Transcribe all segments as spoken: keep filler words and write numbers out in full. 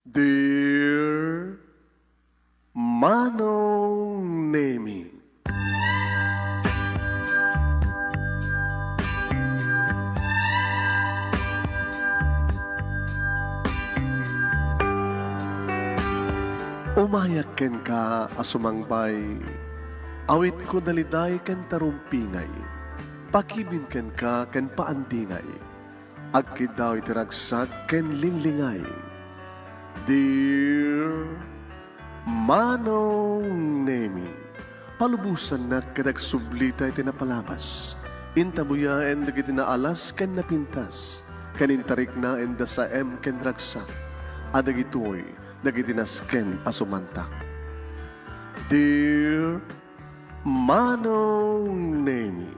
Dear Manong Nemi. Umayak kenka a sumangbay, awitko daliday ken tarumpingay, pakibin kenka ken paandingay. Agkiddaw iti ragsak ken linglingay. Dear Manong Nemi, palubosannak ket agsublita iti napalabas. Intabuyaen dagiti naalas ken napintas, ken intariknaen da saem ken ragsak, a dagitoy dagiti nasken a sumantak. Dear Manong Nemi,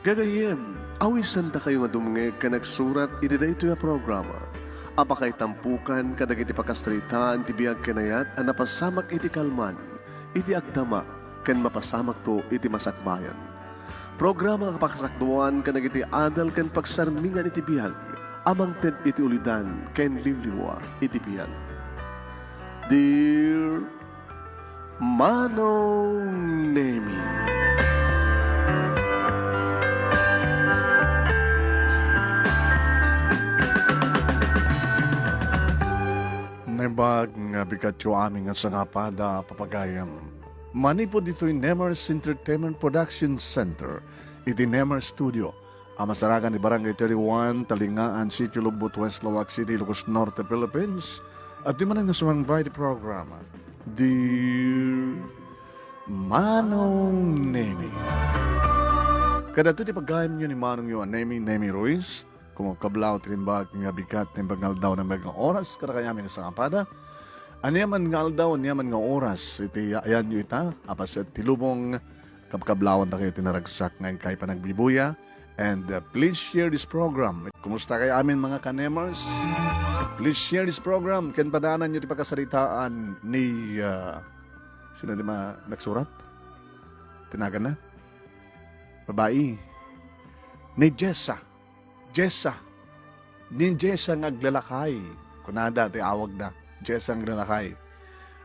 gagayyem, awisandakayo nga dumngeg ken agsurat iti daytoy a programa a pakaitampokan kadagiti pakasaritaan ti biag ken ayat a napasamak iti kalman, iti agdama, ken mapasamakto iti masakbayan. Programa a pakasakduan kadagiti adal ken pagsarmingan iti biag a mangted iti ulidan ken liwliwa iti biag. Dear Manong Nemi. Naimbag nga bigatyo amin nga sangapada, papagayam. Manipud ditoy Nemers Entertainment Production Center, iti Nemers Studio, a masarakan ti Barangay thirty-one, Talingaan, Sitio Lubot, West Laoag City, Ilocos Norte, Philippines. Adtoy manen nga sumangbay ti programa, Dear Manong Nemi. Kadagitoy ti pagayamyo ni Manongyo a Nemi, Nemi Ruiz. Kumakablaw ti naimbag nga bigat, naimbag nga aldaw, naimbag nga oras, kadakayo amin nga sangapada. Aniaman nga aldaw, aniaman nga oras, iti ayanyo ita, a paset ti lubong, kabkablawandakayo ti naragsak nga inkay panagbibuya. And, uh, please share this program. Kumusta kayo amin, mga kanemers? Please share this program. Ken padaananyo ti pakasaritaan ni, uh, sino di ma-, nagsurat? Tinagan na? Babai. Ni Jessa. Jessa. Ni Jessa nga aglalakay. Kunada ti awagda. Jessa nga aglalakay.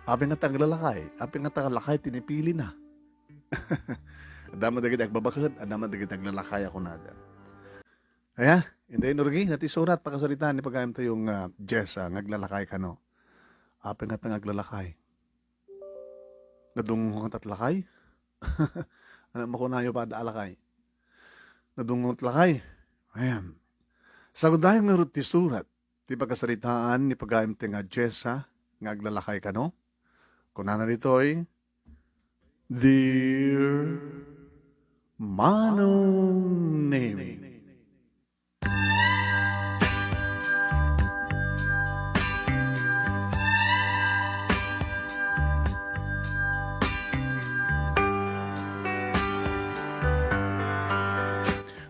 Apay nga ta aglalakay? Apay nga ta lakay ti napilina? Adda met dagiti agbabaket, adda met dagiti aglalakay a kunada. Aya, inday Norgi, nati surat pakasaritaan ni pagayam tayo nga Jessa nga aglalakay kano. Apay nga ta nga aglalakay? Nadungngot a lakay? Ano makunayo pa da lakay? Nadungngot lakay. Ayan. Sagudayo ngarud ti surat ti pakasaritaan ni pagayam ti nga Jessa nga aglalakay kano. Kunana ditoy, Dear Manong Nemi.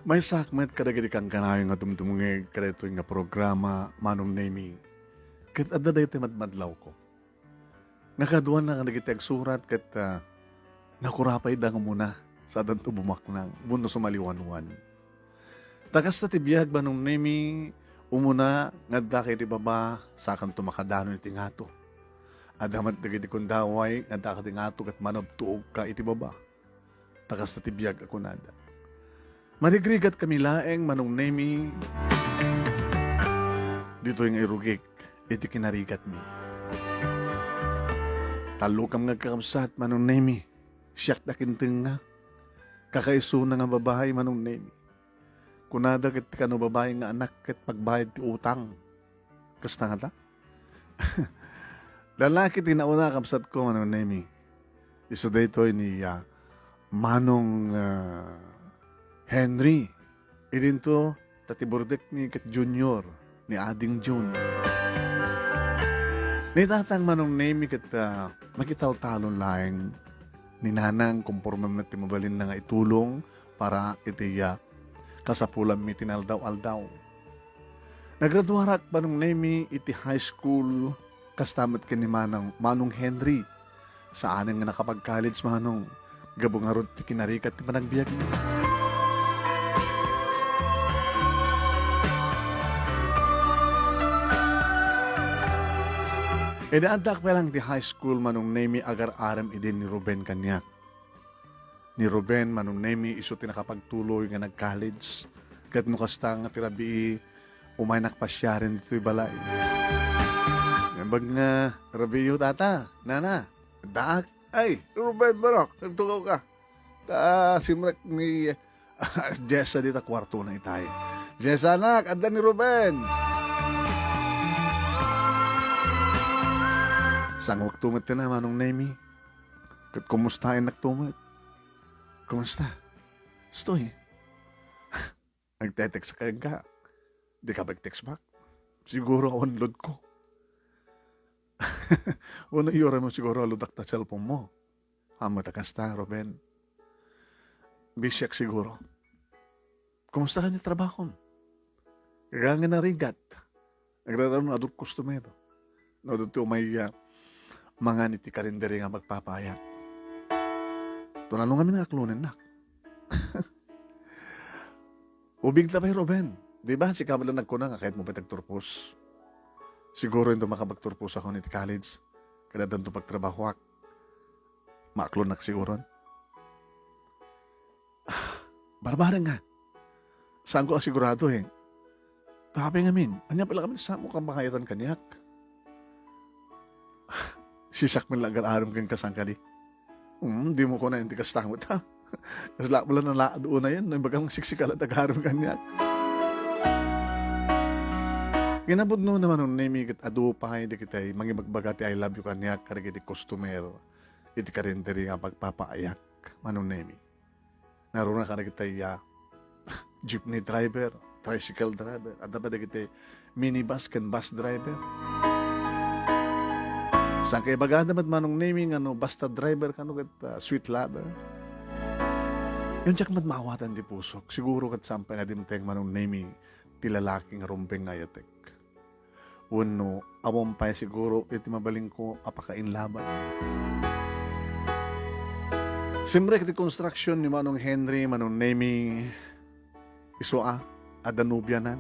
Maysaak met kadagiti kankanayon nga dumdumngeg kadaytoy nga programa, Manong Nemi. Ket adda daytoy madmadlawko. Nakaduana kadagiti agsurat ket, ah, nakurapayda nga umuna, sadanto bumaknang, wenno sumaliwanwan. Ta kasta ti biag, Manong Nemi, umuna nga addaka iti baba, sakanto makadanon iti ngato. Adda met dagiti kundaway nga addaka iti ngato ket manabtuogka iti baba. Ta kasta ti biag a kunada. Marigrigat kami laeng, Manong Nemi, ditoy nga irugik iti kinarigatmi. Tallokam nga agkakabsat, Manong Nemi, siak da kintengnga. Kakaisuna nga babai, Manong Nemi. Kunada ket ti kano babai nga anak ket pagbayad ti utang. Kasta ngata? Lalaki ti nauna, kabsatko, Manong Nemi. Isu daytoy ni, ah, Manong, ah, Henry. Idinto, ta ti burdek ni ket Junior, ni Ading Jun. Ni tatang, Manong Nemi, ket, ah, makitaltalon laeng ni nanang, konporme met ti mabalinna nga itulong para iti, ah, kasapulanmi ti naldaw-aldaw. Nagraduarak, Manong Nemi, iti high school, kasta met ken ni Manang, Manong Henry. Saanen nga nakapag-college, Manong, gapu ngarud ti kinarigat ti panagbiagna. Idi addaak pay lang ti high school, Manong Nemi, agar-arem idi ni Ruben kaniak. Ni Ruben, Manong Nemi, isu ti nakapagtuloy nga nag-college. Ket no kasta nga ti rabii, umaynak pasiaren ditoy balay. Naimbag nga rabiiyo, tata, nana, daak. Ay, Ruben, barok, nagtugaw ka. Ta, simrek ni Jessa dita kuartona itay. Jessa, anak, adda ni Ruben. Sangok tumet ti na, Manong Nemi. Ket kumustaennak tumet? Kumusta? Stoy. Nagte-text ka kenka. Di ka mag-text back? Siguro awan load ko. Wano iyuray mo siguro a loadak ta cellphone mo. Amo ta kasta, Ruben. Busyak siguro. Kumusta ka ni trabahom? Kaya nga narigat. Nagrarano, adu ti customer. No, adu ti umay, ah, mangan iti karinderya nga pagpapaayak. Tunano ngamin nga aklonennak. Ubing ta pay, Ruben. Di ba, sika met lang nagkuna nga kayatmo pay ti agturpos? Siguro inton makapagturpos ako iti college, ket addanto pagtrabahoak. Maaklonnak siguron. Barbareng nga. Saanko a sigurado, eh. Tapay ngamin, ania pay la kami ti saanmo a pangayatan kaniak? Sisak met la agar-arem kenka, saan kadi? Hmm, dimo kunaen ti kasta met, ha? Kasla met la nalaad unayen no imbagam nga siksika la ti agar-arem kaniak. Kinapudno na, Manong Nemi, ket adu pay dagiti mangibagbaga ti "I love you" kaniak kadagiti customer iti karinderya nga pagpapaayak, Manong Nemi. Naruna kadagiti, ah, jeepney driver, tricycle driver, adda pay dagiti minibus ken bus driver. Saan kay ibagada met, Manong Nemi, nga no basta driver kano ket, ah, sweet lover? Yun, diak met maawatan ti pusok. Siguro ket saan pay nga dimteng, Manong Nemi, ti lalaki nga rumbeng nga ayatek. Wenno, awan pay siguro iti mabalinko a pakainlaban. Simrek ti konstruction ni Manong Henry, Manong Nemi, isu a, adda nobianan.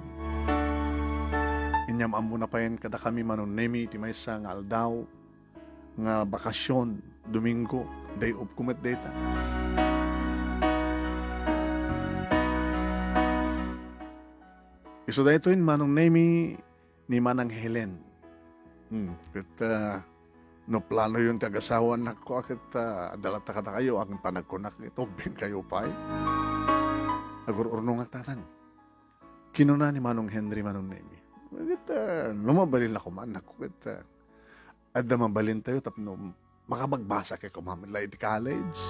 Inyam-ammona pay kadakami, Manong Nemi, iti maysa nga aldaw nga bakasyon, Domingo, day off ko met dayta. Isu daytoy, Manong Nemi, ni Manang Helen. Hmm, ket, ah, no planoyon ti agasawaannak, kua, ket, ah, adda latta kadakayo, agingga panagkunak, ket ubbingkayo pay. Agur-urnongak, tatang. Kinuna ni Manong Henry, Manong Nemi. Ket, ah, no mabalin la koma, anakko, ket, ah, adda mabalintayo tapno makapagbasakayo koma met la iti college.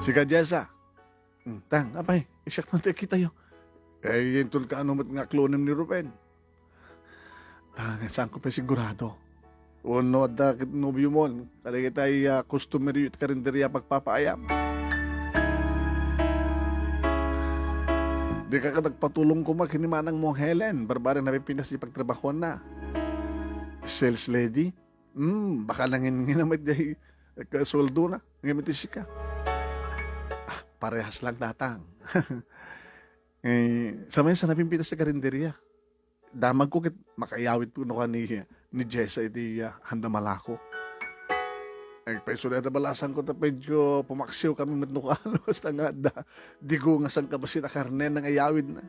Sika, Jessa, Hmm, tang, apay, siak man ti kitayo. Eh, inton kaano met nga aklonem ni Ruben? Tang, saanko pay sigurado. Wenno adda ket nobiomon, kadagiti, ah, customeryo iti karinderya pagpapaayam. Dika ket agpatulong koma ken ni manangmo, Helen, barbareng napipintas ti pagtrabahoanna. Sales lady? Hmm, baka nanginginam met diay, eh, sueldona ngem iti sika. Ah, parehas lang, tatang. Eh, sa maysa napimpitas ti karinderya. Damagko ket makaiyawidko no kua ni, ni Jessa iti, ah, handa malako. Agpayso dayta, balasanko ta medyo pumaksiw kami met no kua, basta nga adda digo nga sangkabassit a karne nga iyawidna.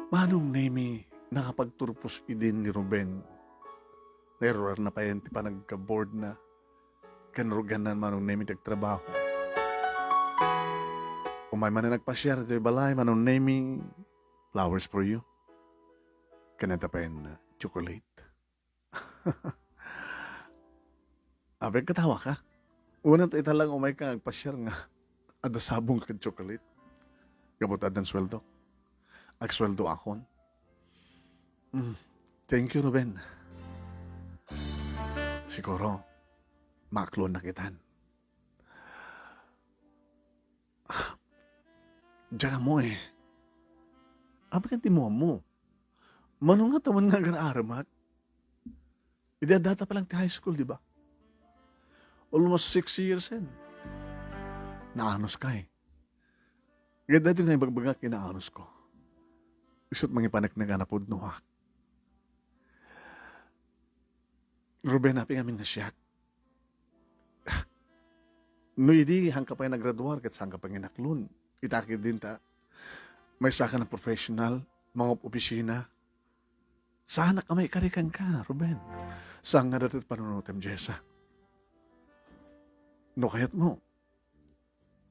Manong Nemi, nakapagturpos idin ni Ruben. Nairuarna payen ti panagka-bored na. Ken rugianna, Manong Nemi, ti agtrabaho. Umay manen agpasiar ditoy balay, Manong Nemi, flowers for you. Ken adda payen, uh, chocolate. Apay, katawa ka? Unat ita lang umayka nga agpasiar nga adda sabong ken chocolate. Gapu ta addan sueldo. Agsueldoakon. Mm. Thank you, Ruben. Siguro, maaklonak itan. Diak ammo, eh. Apay ket ti mo ammo? Mano nga tawen nga agar-aremak? Idi addata pa lang ti high school, di ba? Almost six years en. Naanuska, eh. Ngem daytoy nga ibagbagak, inaanusko. Isut' mangipaneknek a napudnoak. Ruben, apay ngamin nga siak? No idi, saanka pay nagraduar ket saanka pay nga inaklon. Ita ketdin ta maysaka a professional, mangop-opisina. Saanak a maikari kenka, Ruben. Saan nga daytoy ti panunotem, Jessa? No kayatmo,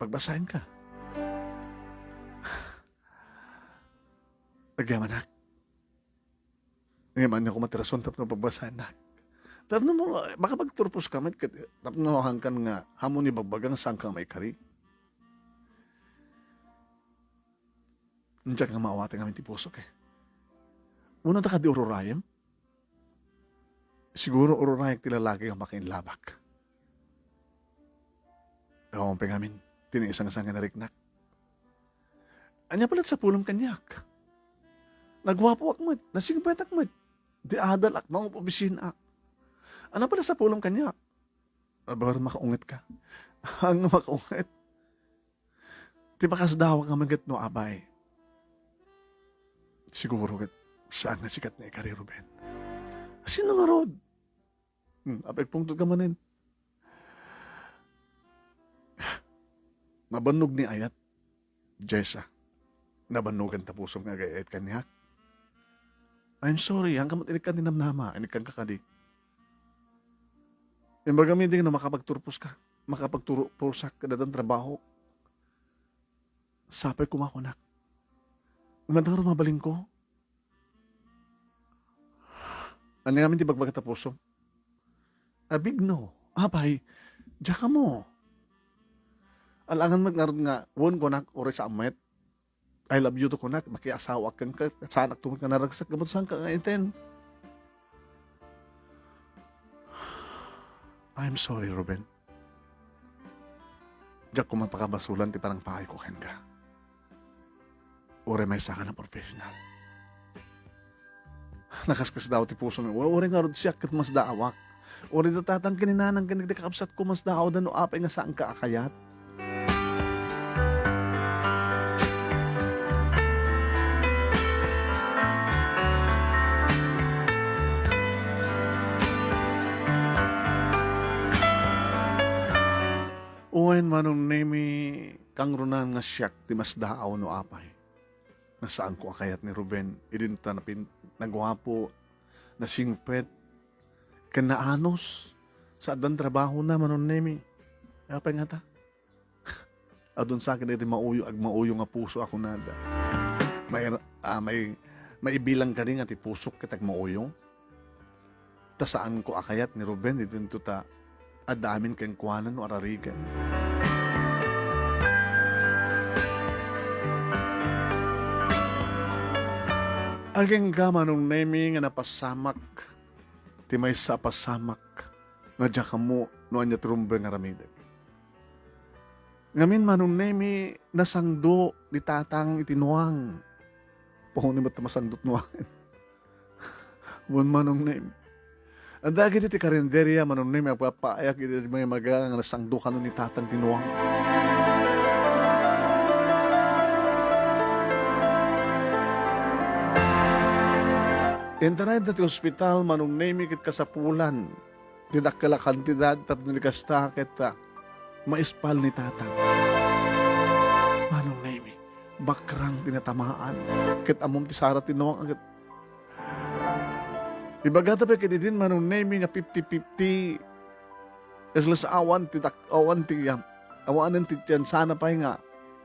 pagbasaenka. Agyamanak. Ngem ania koma ti rason tapno pagbasaennak? Tapno mo, makapagturposka met ket, tapno saankan nga, ammom nga ibagbaga nga saanka nga maikari. Diak nga maawatan ngamin ti pusok, eh. Unay ta kadi ururayem? Siguro ururayek ti lalaki nga makainlabak. Awan pay ngamin ti naisangsangan a riknak. Ania pay la ti sapulem kaniak? Naguapoak met, nasingpetak met. Di adalak, mangop-opisinaak. Ania pay la ti sapulem kaniak? Aba, makaungetka. Ania nga makaunget? Ti makasdaaw ngamin ket no apay. Siguro ket saan nga sikat nga ikari, Ruben. Sino ngarud? Hmm, apay, agpungtotka manen. Mabannog ni ayat, Jessa. Nabannogan ta pusom nga agay-ayat kaniak. I'm sorry, saanka met inikkan ti namnama, inikkanka kadi. Imbagam idi nga makapagturposka, makapagturposak kadagiti trabaho. Sapay koma kunak. Mantangro mabalinko. Ania ngamin ti ibagbaga ta pusom? Abig no. Apay, diak ammo. Alangan met ngarud nga, wen kunak, uray saan met. I love you to kunak, makiasawaak kenka, saanakto met nga naragsak, gapu ta saanka nga inted. I'm sorry, Ruben. Diak koma pakabasolan ti panangpaayko kenka. Uray maysaka a professional. Nakaskasdaaw ti pusom. Uray ngarud siak ket masdaawak. Uray da tatang ken ni nanang ken dagiti kakabsatko, masdaawda no apay nga saanka a kayat. Wen, Manong Nemi, kangrunaan nga siak ti masdaaw no apay nga saanko a kayat ni Ruben, idin ta napin-, naguapo, nasingpet, ken naanus. Sa addan trabahona, Manong Nemi. Apay ngata? Adun sa ket iti mauyo, agmauyo nga puso a kunada. May, ah, may, maibilang kadi nga ti pusok ket agmauyo? Ta saanko a kayat ni Ruben, idinto ta adda amin kenkuana no ararigan. Agingga, Manong Nemi, nga napasamak ti maysa a pasamak nga diak ammo no ania ti rumbeng nga aramidek. Ngamin, Manong Nemi, nasangdo ni Tatang iti nuang. Pauni met ta masangdo ti nuangen. Wen, Manong Nemi. Adda dagiti karinderia, Manong Nemi, agpapaayak iti mga imaga nga nasangdo kano ni Tatang ti nuang. Intarayda ti ospital, Manong Nemi, ket kasapulan ti dakkel a kantidad tapno ni kasta ket, ah, maispal ni Tatang. Manong Nemi, bakrang ti natamaan. Ket ammom ti sara ti nuang, ket ibagata pay ket idin, Manong Nemi, nga fifty fifty. Kasla sa awan ti dak-, awan ti, ah, awanen ti tiyansana pay nga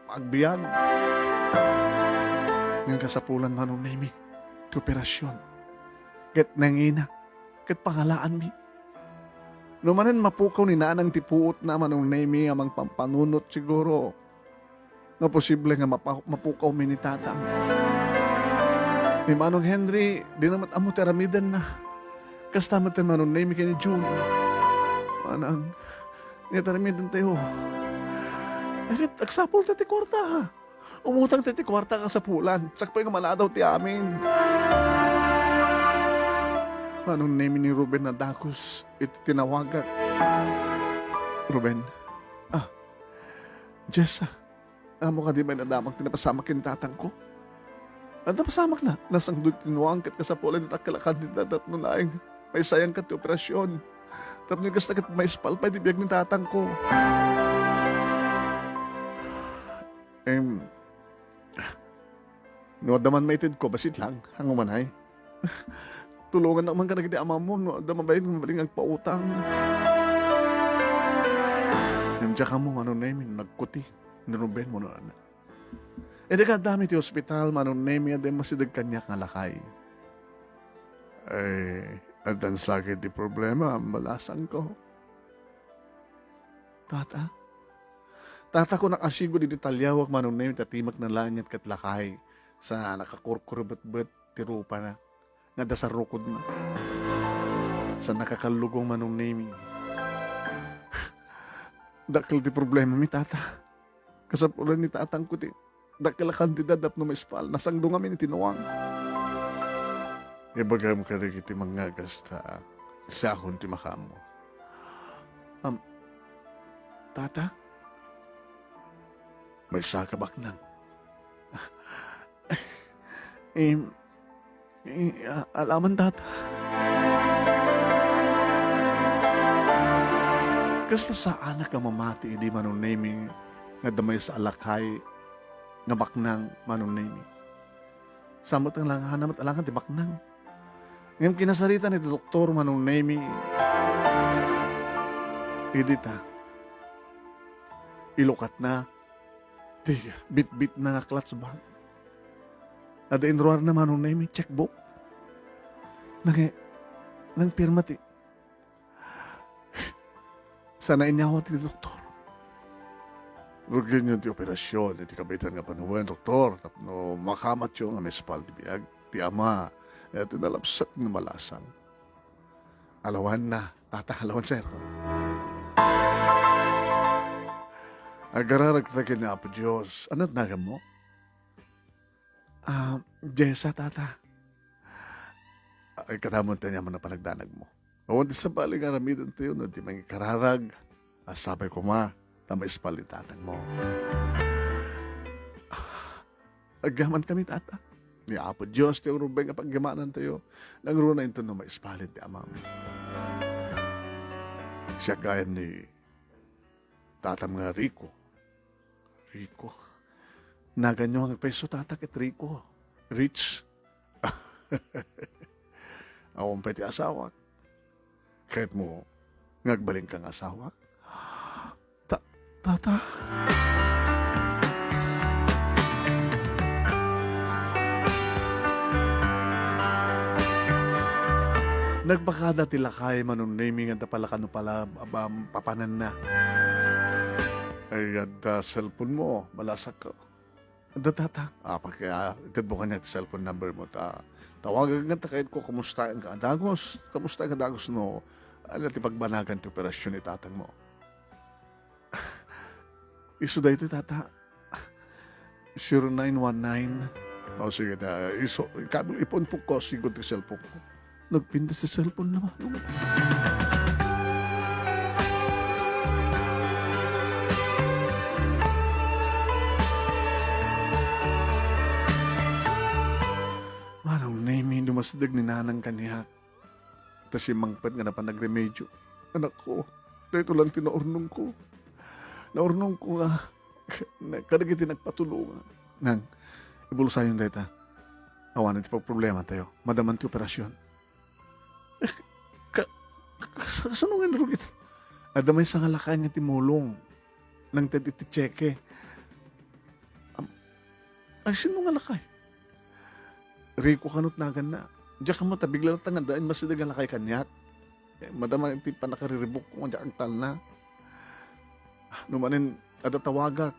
agbiag. Ngem kasapulan, Manong Nemi, ti operasyon. Ket nangina. Ket pangalaanmi. No manen mapukaw ni Nanang ti puotna, Manong Nemi, a mangpampanunot siguro nga posible nga mapa-, mapukawmi ni Tatang. Ni Manong Henry, dina met ammo ti aramidenna. Kasta met ti Manong Nemi ken ni Jun. Manang, ania ti aramidentayo? Ket agsapulta ti kuarta. Umutangta ti kuarta kasapulan, sakbay nga maladaw ti amin. Manong Nemi, ni Ruben nadagus iti tinawagak. Ruben. Ah, Jessa. Ammom kadi met a damag ti napasamak ken tatangko? Ania ti napasamak? Nasangdo ti tinuang ket kasapulan ita dakkel a kantidad tapno laeng maisayangka ti operasyon. Tapno kasta ket maispal pay ti biag ni tatangko. Em, no adda man maitedko, bassit lang. Haan man, ay. Tulongannak man kadagiti amammo no adda mabalin, mabalin nga agpautang. Ngem diak ammo, Manong Nemy, nagkuti ni Ruben wenno ania. Idi kaaddami iti ospital, Manong Nemy, adda immasideg kaniak nga lakay. Ay, addan sakit ti problema, balasangko. Tata? Tata, kunak a sigud idi taliawak, Manong Nemy, ta timek na laeng ket lakay sa nakakurkurbetbet ti rupana nga adda sarrukodna. Sa nakakallugong, Manong Nemy. Dakkel ti problemami, Tata. Kasapulan ni tatangko ti dakkel a kantidad tapno maispal. Nasangdo ngamin iti tinuang. Ibagam kadagiti mangngagas ta siakon ti makaammo. Am, Tata? Maysa ka baknang. Em, eh, a-, alaman, Tata. Kasla saanak a mamati idi, Manong Nemy, nga adda maysa a lakay nga baknang, Manong Nemy. Sa met nga langana met alangan ti baknang. Ngem kinasaritan iti doktor, Manong Nemy, idi ta ilukatna ti bitbitna nga clutch bag. Adda inruarna, Manong Nemy, checkbook. Nang-, nangpirma ti, sa nainyawa ti doktor. Rugienyo ti operasyon iti kabiitan nga panawen, doktor, tapno makamatyo nga maispal ti biag ti ama. Iti nalabsat nga balasang. Alawanna, Tata, alawan, sir. Agararagta ken ni Apo Dios. Ania ti naganmo? Ah, Jessa, Tata. Ay, katamon ti aniaman a panagdanagmo. Awan ti sabali nga aramidantayo no di mangikararag a sapay koma ta maispal ni tatangmo. Agyamankami, Tata. Ni Apo Dios ti urubeng a pagyamanantayo. Nangruna inton no maispalin ti amam. Siak gayam ni tatam nga Rico. Rico? Naganyo nga agpayso, Tata, ket Rico. Rich. Awan pay ti asawak. Kayatmo nga agbalinka nga asawa? Ta-, Tata? Nagbakada ti lakay, Manong Nemy, nga adda pala kano pala, abam, papananna. Ay, adda cellphone mo, balasakko. Adda, Tata. Ah, pagka, itedmo kaniak ti cellphone number mo, ta tawagak ngata, kayatko, kumustaenka a dagus? Kumustaenka a dagus no, ania ti pagbanagan ti operasyon ni tatangmo? Isu daytoy, Tata. Zero nine one nine. O, sige, ta, isu, ika-, ipunpokko, sigud ti cellphone ko. Nagpintas ti cellphone na, Manong. Manong Nemy, dumasideg ni Nanang kaniak. Ta simmangpet nga napan nagremedyo. Anakko, daytoy lang ti naurnongko. Naurnongko nga kadagiti nagpatulongan. Nang, ibulsayon dayta. Awanen ti pagproblemantayo. Madaman ti operasyon. Ka-, ka-, kasano nga narugit? Adda maysa nga lakay nga timulong. Nangted iti tseke. Am-, ay, sino nga lakay? Rico kano ti naganna. Diak ammo ta bigla latta nga adda immasideg nga lakay kaniak. Eh, madama iti pannakariribukko nga diak agtalna. No manen adda tawagak.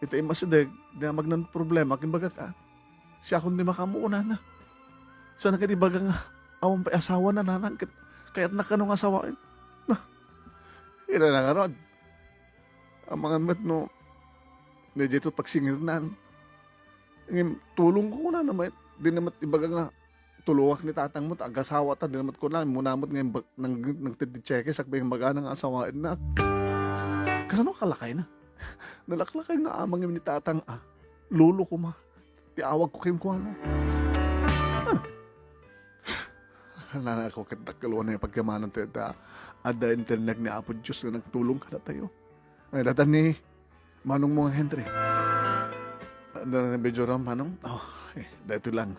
Iti immasideg, di na magnan problema, imbagak, ah, siakon ti makaammo kunana. Saan ket ibaga nga awan pay asawana, Nanang, ket kayatna kano nga asawaen. Na, ina na ngarud. Amangan met no, daytoy pagsingirnan. Ngem tulongko kunana met, di na met ibaga nga, tulongak ni tatangmo, ta agasawata, di na met kuna, immuna met nga imbag-, nang-, nangted ti tseke, sakbay imbagana nga asawaennak. Kasano kalakayna? Nalaklakay nga amang ni tatang, ah. Lolo koma. Ti awagko kenkuana. Ah. Nanangko ket dakkel unay pagyamanan ti adda, adda internet ni Apo Dios nga nagtulong kadatayo. Ay, datan ni Manong mo nga Henry. Adda ni video ram, Manong? Oh, eh, daytoy lang.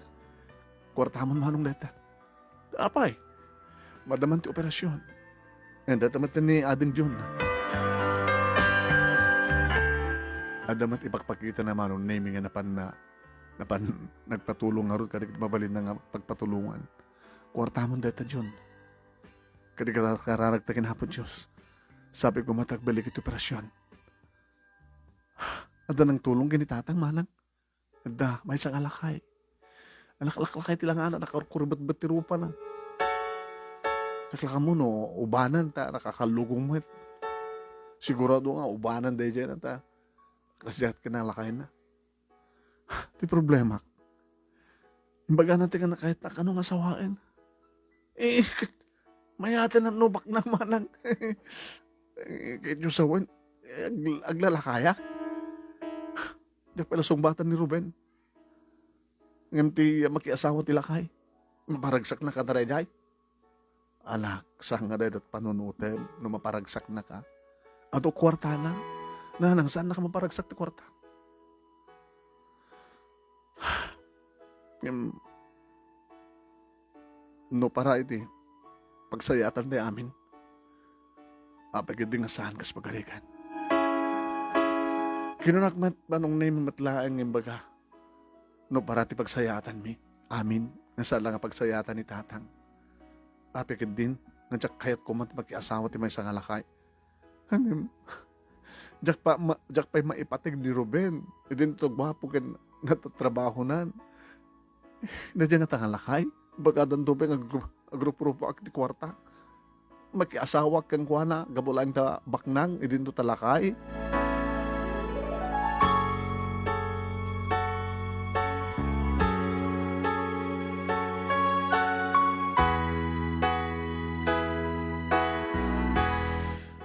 Kuartamon, Manong, dayta. Apay, madaman ti operasyon. Eh, dayta met ni Ading John. Adda met ipakpakita na Manong Nemi nga napan na, napan nagpatulong ngarud kadagiti mabalinna nga pagpatulongan. Kuartamon dayta, John. Kadi kararagta ken Apo Dios. Sabi ko, matag balik iti operasyon. Adda nangtulong ken ni tatang, manang. Adda, maysa nga lakay. Nalaklaklakay ti langana, nakarkuribetbet ti rupana. Laklakam no ubanan ta nakakallugong met. Sigurado nga ubanan daydiay na ta. Kasdiay ket nalakayna. Ti problema, imbagana ti kanakayat, kano nga sawaen? Eh, ket mayaten no baknang manang. Eh, ket diyo sawen, eh, ag-, aglalakayak. Diak pay la sungbatan ni Ruben. Ngem ti makiasawa ti lakay, maparagsaknaka daydiay. Anak, saan nga dayta panunutem no maparagsaknaka? Adu kuartana. Nanang, saannaka maparagsak ti kuarta? Ngem, no para iti pagsayaatan ti amin, apay ketdi nga saan kas pagarigan? Kinunak met, Manong Nemi met laeng nga imbaga, no para ti pagsayaatanmi amin, nga saan la nga pagsayaatan ni Tatang. Apay ketdin nga diak kayat koma ti makiasawa ti maysa nga lakay. Ngem, diak pa ma-, diak pay maipateg ni Ruben. Idinto guapo ken natatrabahonan. Daydiay nga tangalakay, bagadanto pay nga agru-, agruprupoak ti kuarta. Makiasawak kenkuana, gapu laeng ta baknang, idinto ta lakay.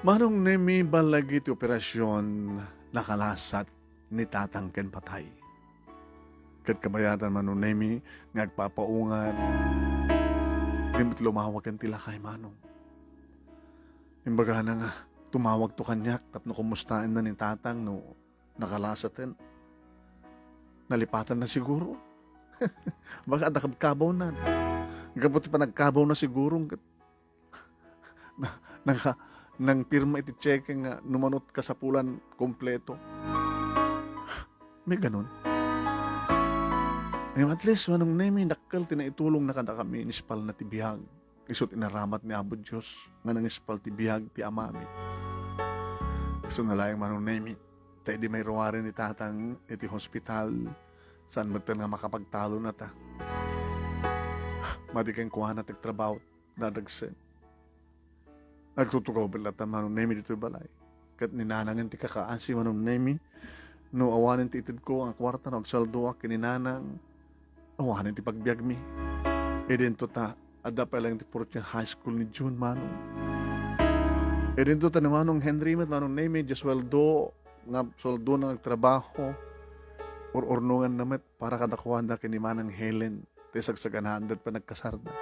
Manong Nemi, balay iti operasyon, nakalasat ni Tatang ken patay. Ket kabayatan, Manong Nemi, nga agpapaungan, di met lumawa ken ti lakay, Manong. Imbagana nga, tumawagto kaniak tapno kumustaenna ni Tatang no nakalasaten. Nalipatanna siguro. Baka adda kabkabawna. Gapu ti panagkabawna siguro, ket na-, nangka-, nangpirma iti tseke nga no manut kasapulan kompleto. May ganun. Ngem at least, Manong Nemi, dakkel ti naitulongna kadakami, inispalna ti biag. Isut' inaramat ni Apo Dios nga nangispal ti biag ti amami. Isu nga laeng, Manong Nemi, ta idi mairuaren ni Tatang iti hospital, saan metten nga makapagtalonata. Madi kenkuana ti agtrabaho, dadagsen. Agtutugaw met latta, Manong Nemi, ditoy balay. Ket ni Nanangen ti kakaasi, Manong Nemi. No awanen ti itedko nga kuarta no agsueldoak ken ni Nanang, awanen ti pagbiagmi. Idinto ta, adda pay laeng ti Fortune High School ni June, Manong. Idinto ta ni Manong Henry met, Manong Nemi, diay sueldo, nga sueldona nga agtrabaho, ur-urnonganna met para kadakuada ken ni Manang Helen, ti sagsaganaanda ti panagkasarda.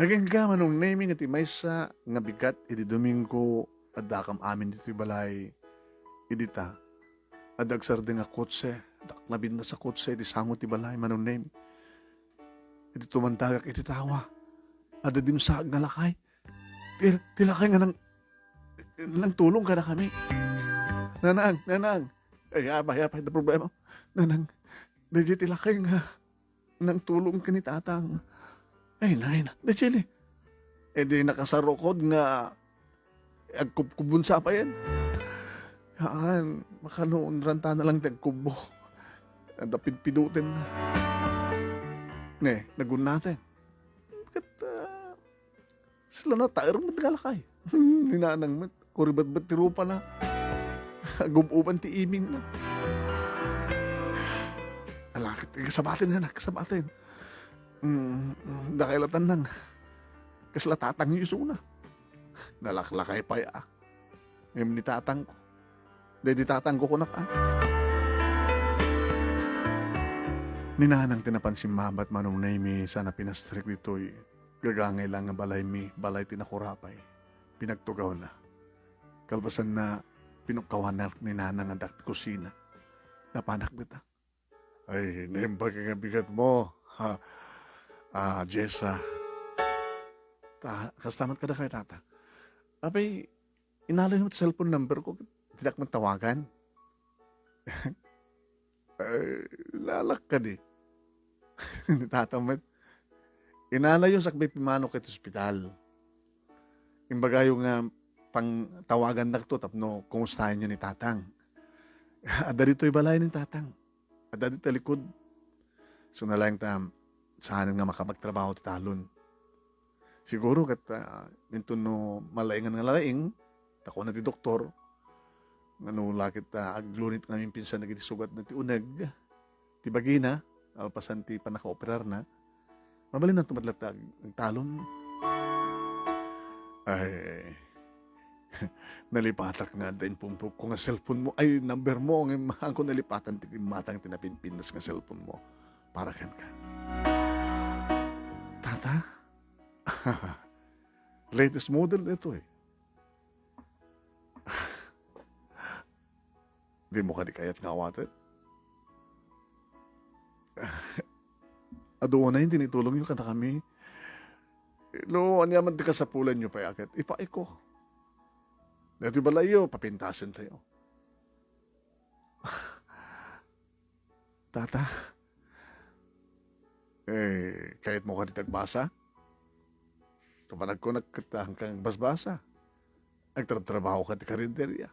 Agingga, Manong Nemi, nga ti maysa nga bigat idi Domingo, addakam amin ditoy balay. Idi ta, adda agsardeng a kotse, daknabinnas a kotse iti sango ti balay, Manong Nemi. Idi tumandagak iti tawa, adda dimsaag nga lakay. Ti, ti lakay nga nang-, nangtulong kadakami. Nanang, Nanang. Ay, apay, apay, ti problema. Nanang, daydiay ti lakay nga nangtulong ken ni Tatang. Ay, nay, na, daydiay ni. Eh, di nakasarukod nga agkubkubon sa payen. Haan, makano, unrantana lang ti agkubbo. Adda pidpidoten. Ne, nagunnaten. Ket, ah, sila nataer met nga lakay. Ni Nanang met, kuribetbet ti rupana. Agub-uban ti imingna. Ala, ket, kasabaten, anak, kasabaten. Mm, mm, dakay la tan nang. Kasla Tatang isuna. Nalaklakay pay, ah. Ngem ni tatangko, daydi tatangko kunak, a. Ni nanang ti napan simmabat manong Nemi sana pinastrek ditoy gagangay la nga balaymi, balay ti nakurapay. Pinagtugawna. Kalpasanna, pinukkawanak ni nanang adda ti kusina. Napanak dita. Ay, naimbag nga bigat mo, ha? Ah, Jessa. Ta-, kasta met kada kay tata. Apay, inalayo met cellphone number ko, dinak man tawagan. Ay, lalak kadi. Ni tata met. Inalayo sakbay pimmano ket ospital. Imbagayo nga pangtawagannak to tapno kumustaenyo ni tatang. Adda ditoy balay ni tatang. Adda dita likod. So, nalaing ta, saanen nga makapagtrabaho ti talon. Siguro ket, ah, inton no malaingan nga nalaing, ta kuna ti doktor, nga no la ket, ah, aglunit ngamin pinsan dagiti sugatna ti uneg, ti bagina, alpasan ti pannakaoperarna, mabalinanto met latta ag-, agtalon. Ay, nalipatak nga adda impungpungko nga cellphone mo. Ay, number mo, ngem haanko nalipatan ti kimmatang ti napinpintas nga cellphone mo para kenka. Tata? Latest model daytoy. Dimo kadi kayat nga awaten? Adu unay ti naitulongyo kadakami. No, ania man ti kasapulanyo pay a ket ipaayko. Daytoy balayyo, papintasen tayo. Tata, eh, kayatmo kadi ti agbasa? Kapan agkunak ket haanka nga agbasbasa. Agtrabtrabaho ka ti karinderia.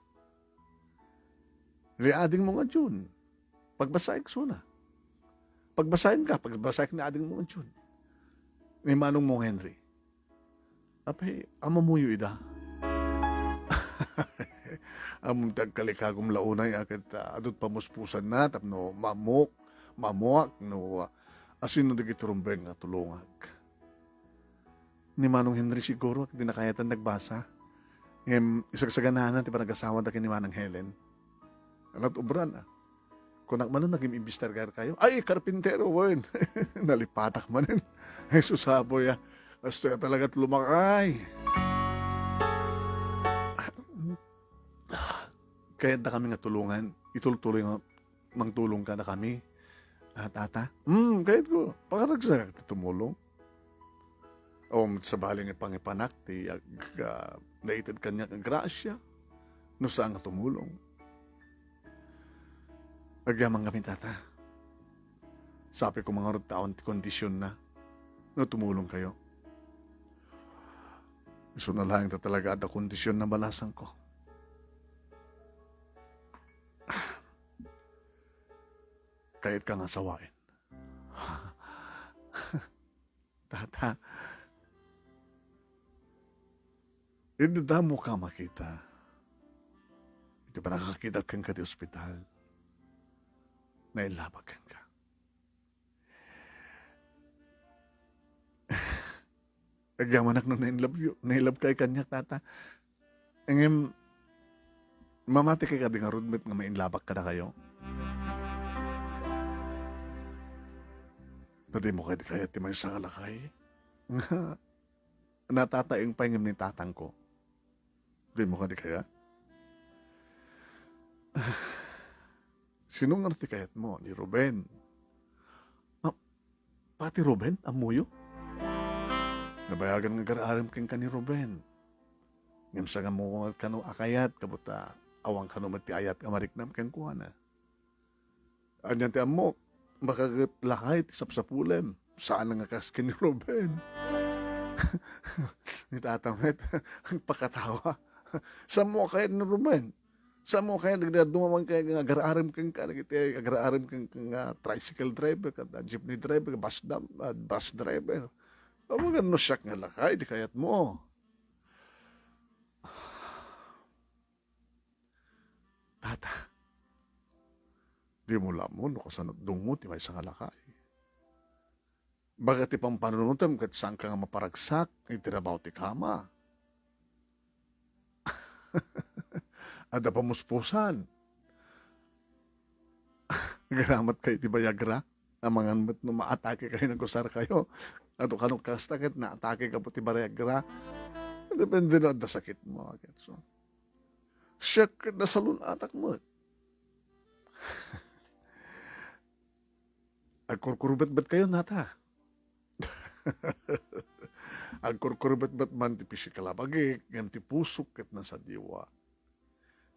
Ni adingmo nga June, pagbasaek suna. Pagbasaenka, pagbasaek ni adingmo nga June. Ni manongmo nga Henry. Apay, ammoyo ida? Ammom ti agkalikagom la unay a ket, ah, adut pamuspusanna tapno maamok, maammoak no, ah, asino dagiti rumbeng nga tulongak. Ni Manong Henry siguro, di na kayatan nagbasa. Ngem isagsaganana ti panagasawa da ken ni Manang Helen. Anat ubran, a. Kunak manen, "Nagim-imbestigar kayo?" "Ay, karpintero, wen." Nalipatak manen. Ay, susaboy, a. Kastoy a talagat lumakay. Kayat da kami nga tulongan. Itultuloy nga mangtulong kadakami. Ah, tata? Hmm, kayat ko. Pakaragsakak ti tumulong. Awan met sabali nga pangipanak ti ag-, ah, naited kaniak nga grasya no saan nga tumulong. Agyaman kami, tata. Sapay ko mangarud ta awan ti kondisionna no tumulong kayo. Isu na laeng ta talaga adda kondisionna balasangko. Kayat ka nga sawaen. Tata, idadamoka makita. Iti pannakakitak kenka ti ospital, nailabak kenka. Agyamanak no nainlove you, nailove kay kaniak, tata. Ngem, mamati kay kadi ngarud met nga mainlabak kadakayo? Nadimo kadi kayat ti maysa nga lakay? Nga, natataeng pay ngem ni tatangko. Dimo kadi kayat? Sino nga ti kayatmo? Ni Ruben. Ah, pati Ruben, ammoyo? Nabayagan nga agar-arem kenka ni Ruben. Ngem saan nga ammo kano a kayat, kabutta awan kano met ti ayat nga mariknam kenkuana. Ania ti ammok? Baka ket lakay ti sapsapulem. Saan nga kas ken ni Ruben. Ni tata met, agpakatawa. Saan mo kayat ni Ruben? Saan mo kayat, dagiti dumamag kay nga agar-arem kenka, dagiti agar-arem kenka nga tricycle driver, ket jeepney driver, bus dam-, ah, bus driver. Amangan no siak nga lakay, di kayat mo. Tata, dimo la ammo no kasano dungo ti maysa nga lakay. Baga ti pampanunotem ket saanka nga maparagsak iti rabaw ti kama. Adda pamuspusan. Agaramat kayo ti Viagra? Amangan met no maatake kayo, nagusar kayo. Adu kano kasta ket naatake ka po ti Viagra. Depende no adda sakit mo. Ket so, siak ket nasalun-atak met. Agkurkurbetbet kayo, nata. Agkurkurbetbet man ti pisikal a bagik, ngem ti pusok ket nasadiwa.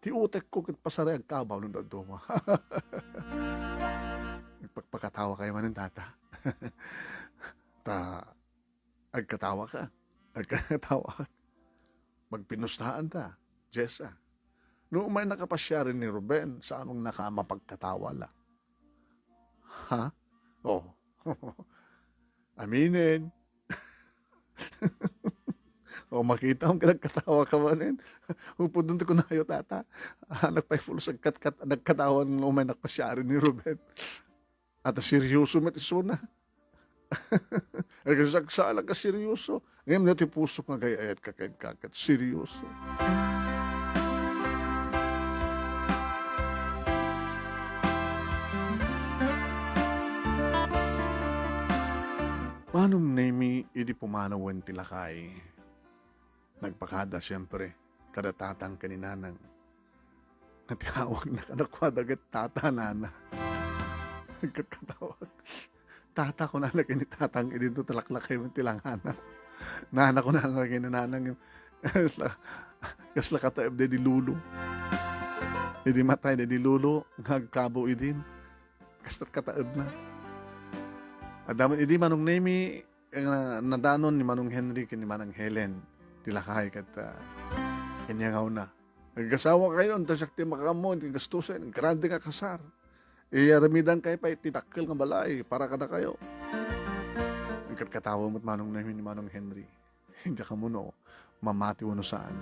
Ti utekko ket pasari agkabaw no dadduma. Agpakpakatawa kayo manen, tata. Ta, agkatawa ka. Agkatawa. Magpinustaan ta, Jessa. No umay nakapasiari ni Ruben, saan naka mapagkatawa la? Ha? Oh. Aminen. O, makita mo, nagkatawa ka manen. Upod ti kunayo, tata. Anak pay pulos agkatkat, nagkatawa no umay nakapasiari ni Ruben. Ata seryoso met isuna. Agsaksala ka seryoso. Ngem no ti puso nga agay-ayat ka kenka ket seryoso. Manong Nemi idi pumanawen ti lakay. Nagpakada, siempre, kada tatang ken ni nanang. Nga ti awagna kadakuada ket tata, nana. Nagkatawag. Tata, kunana ken ni tatang, idinto talaklakay met ti langana. Nana, kunana ken ni nanang, kasla, kasla kataeb daydi lolo. Idi matay daydi lolo, nga agkabo idin. Kasla kataebna. Adda met idi Manong Nemi, nga nadanon ni Manong Henry ken ni Manang Helen ti lakay ket, ah, inyangawna. Nagasawa kayo, ta siak ti makaammo iti gastusen, grande nga kasar. Iyaramidan kayo pay ti dakkel nga balay para kadakayo. Nagkatkatawan met Manong Nemi ni Manong Henry. Diak ammo no mamati wenno saan.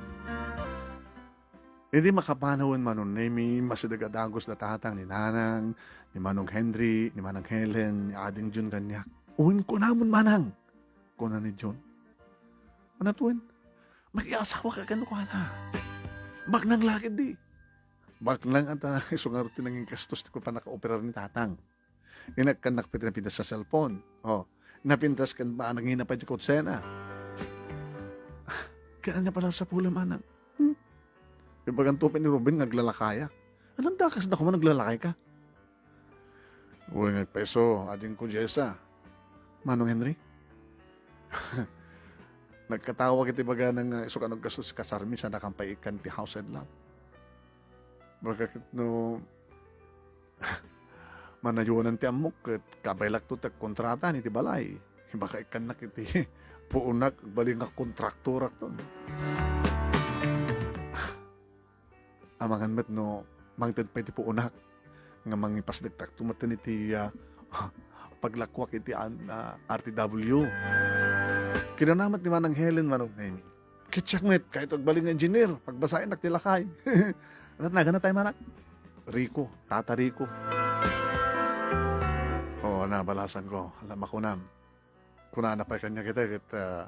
Idi makapanawen Manong Nemi, masideg a dagus da tatang ni nanang, ni Manong Henry, ni Manang Helen, ni Ading Jun kaniak. "Wen, kunamon, manang," kuna ni Jun. "Anat wen? Makiasawa ka kenkuana. Baknang lakay di." "Baknang ata, isu ngarud ti nangin gastos ti pannakaoperar ni tatang." Inakkannak pay ti napintas a cellphone. Oh, napintas ken ba, nangina pay ti kutsena. Ket ania pay la sapulem, manang? Hmm? Ibaganto pay ni Ruben nga aglalakayak. Alandakas da koma naglalakay ka. Wen, agpayso, adingko, Jessa. Manong Henry? Nagkatawag iti bagana nga isu kano gastos ti kasarmi, saan a kan pay ikkan ti house and lot. Baka ket no manayonan ti ammok ket kabaylakto ti agkontratan iti balay. Baka ikkannak iti puonak, agbalin nga kontraktorakto. Amangan met no mangted pay ti puonak nga mangipasdektakto metten iti, ah, paglakuak iti an-, ah, R T W. Kinuna met ni Manang Helen, Manong Nemi. Ket siak met, kayat agbalin nga engineer, pagbasaennak ti lakay. Anat naganna tay, manang? Rico, Tata Rico. Oo, nabalasanko. Ala, makunam. Kunana pay kaniak ita ket, ah,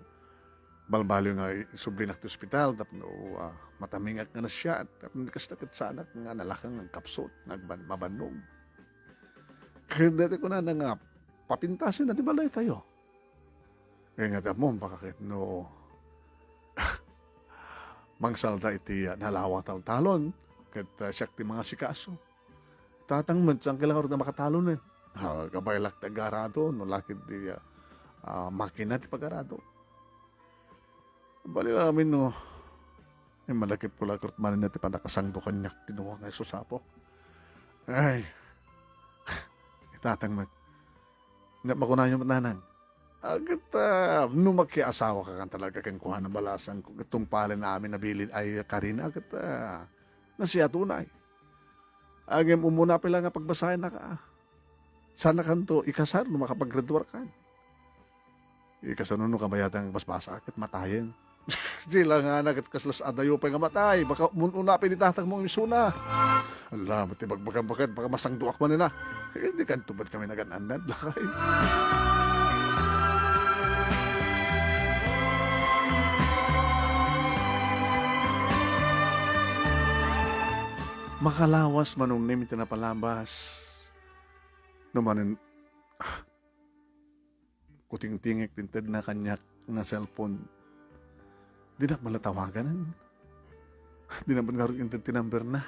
balbaliw nga isublinak ti ospital tapno, ah, matamingak nga nasiat, tapno kasta ket saanak nga nalaka nga agkapsut, nga agban-, mabannog. Ket daytoy kunana nga papintasenna ti balaytayo. Ngem nga ti ammom, baka ket no mangsalda iti, ah, nalawa taltalon, ket, ah, siak ti mangasikaso. Tatang met, saan ka la ngarud a makatalonen? Ah, kabaylak ti agarado, no lakit di, ah, ah, makina ti pagarado. Bali amin, no, immalakip ko la ket manen ti pannakasangdo kaniak ti nuwa nga isusapok. Ay, itatang met. Nga makunayo met, nanang. Aget, ah, no makiasawa ka kan talaga kenkuana, balasanko, ket tungpalen amin a bilin ay karina, aget, ah, nasiatunay. Ngem umuna pay la nga pagbasaennak, ah. Saankanto ikasar no makapagraduar kan. Ikasano no kabayatan nga basbasa ket matayen. Di la nga na ket kaslas adayo pay nga matay. Baka umun-una pay ni tatang mo isuna. Ala, ti bagbagam baket, baka masangduak man na. Eh, di kanto met kami nagan-annad, lakay. Makalawas Manong Nem iti napalabas. No manen, ah, kutingtingek ti intedna kaniak nga cellphone. Dinak man la tawagan. Dinak man ngarud inted ti number na.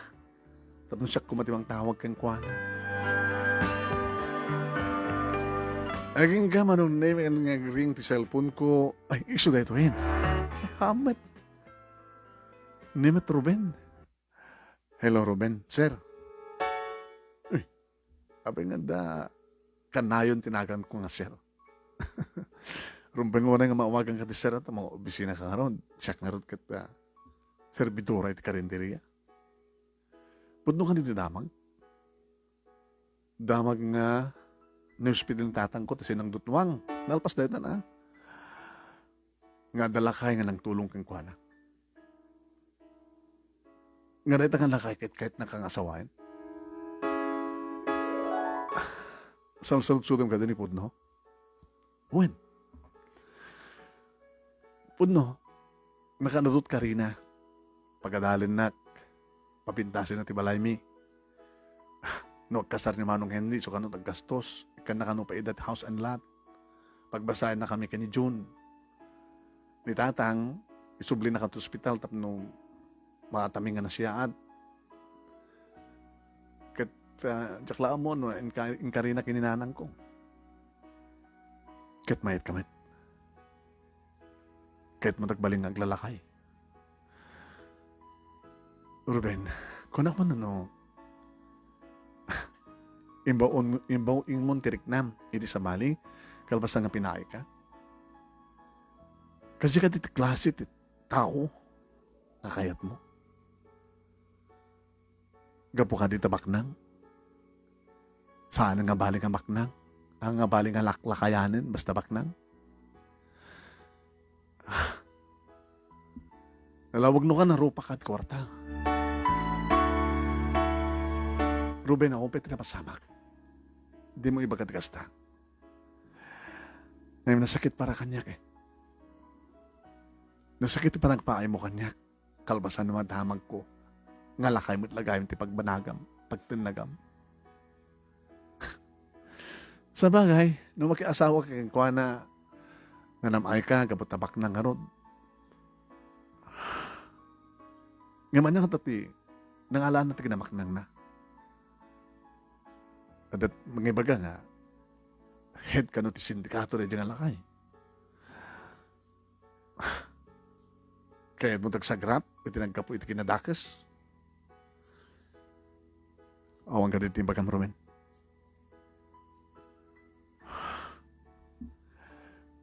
Tapno siak koma ti mangtawag kenkuana. Agingga Manong Nem nga nag-ring ti cellphone ko. Ay, isu daytoyen. Hamet. Ni met Ruben. Hello, Ruben. Sir. Uy, apay nga adda kanayon ti naganko nga sir. Rumbeng unay nga maawaganka ti sir, ta maobisinaka ngarud. Siak ngarud ket, ah, servidora iti karinderia. Pudno kadi ti damag? Damag nga ni-hospital ni tatangko ta sinangdutwang. Nalpas dayta na. Nga adda lakay nga nangtulong kenkuana. Nga dayta nga lakay ket kayatnaka nga asawaen. Salsaludsodem kadi ni pudno? Wen. Pudno, nakaanudot karina. Pagadalennak, papintasenna ti balaymi. No agkasar ni Manong Henry, isu kano ti aggastos. Ikkanna kano paida ti house and lot. Pagbasaennakami ken ni June. Ni Tatang, isublina kano ti ospital tapno maatami nga nasiaat. Ket, ah, diak la ammo no inka-, inkarina ken ni nanangko. Ket mayat ka met. Kayatmo ti agbalin nga aglalakay. Ruben, kunak man no, imbaw-, imbaw-inmon ti riknam iti sabali, kalpasan nga pinaayka? Kasdi kadi ti klase ti tao nga kayatmo? Gapu kadi ta baknang? Saan nga bali nga baknang? Anga bali nga laklakayanen basta baknang? Nalawag no ka, narupak ti kuarta. Ruben, awan pay ti napasamak. Dimo ibaga ti kasta. Ngem nasakit para kaniak, eh. Nasakit ti panagpaaymo kaniak. Kalpasan no madamagko, nga lakay met la gayam ti pagbanagam, pagtennagam. Sabagay, no makiasawa ka kenkuana, nga nam-ay ka, gapu ta baknang ngarud. Ngem ania kadi ti nangalana ti kinamaknangna? Adda mangibaga nga, head kano ti sindikato daydiay nga lakay. Kayatmo ti agsagrap iti naggapu iti kinadakes? Awan kadi ti imbagam, Ruben?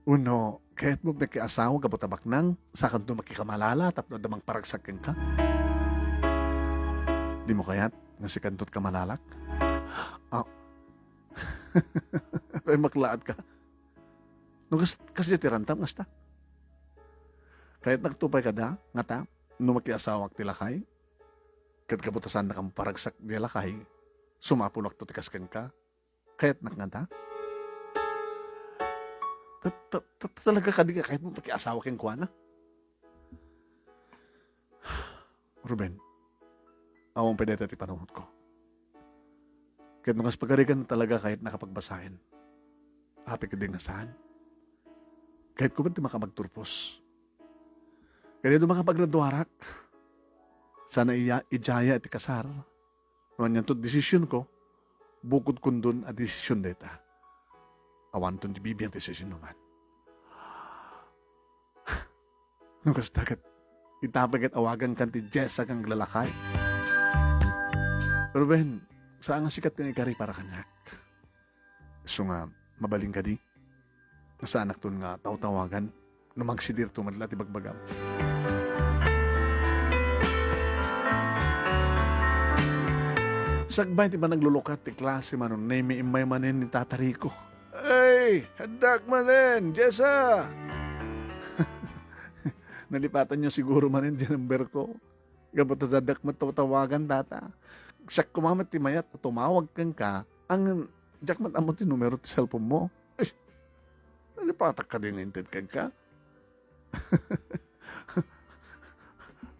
Wenno, kayatmo makiasawa gapu ta baknang, sakanto makikamalala tapno adda mangparagsak kenka? Dimo kayat nga sikanto ti kamalalak? Ah. Pay maklaat ka. No kas-, kasdiay ti rantam, kasta. Kayatnak to pay kada, ngata, no makiasawak ti lakay, ket gapu ta saannak a maparagsak diay lakay, sumaponak to ti kas kenka. Kayatnak ngata? Ta-, ta-, ta-, talaga kadi nga kayatmo makiasawa kenkuana? Ruben, awan pay dayta ti panunotko. Ket no kas pagarigan talaga kayatnaka pagbasaen, apay kadi nga saan? Kayatko met ti makapagturpos. Ket no makapagraduarak, saan a iya-, idiaya iti kasar. No anianto ti desisionko, bukodkondon a desision dayta. Awanton ti bibiag ti siasinoman. No kasta ket, ita pay ket awagankan ti Jessa nga aglalakay. Ruben, saan nga sika ti naikari para kaniak? Isu nga, mabalin kadi? Nga saanakton nga tawtawagan no mangsidirto met la ti bagbagam. Sakbay ti panaglulukat ti klase, Manong Nemi, immay manen ni Tata Rico. Ay, addak manen, Jessa! Nalipatanyo siguro manen ti number ko. Gapu ta addak met tawtawagan, Tata. Siak koma met ti mayat a tumawag kenka, ngem diak met ammo ti numero ti cellphone mo. Ay, nalipatak kadi nga inted kenka?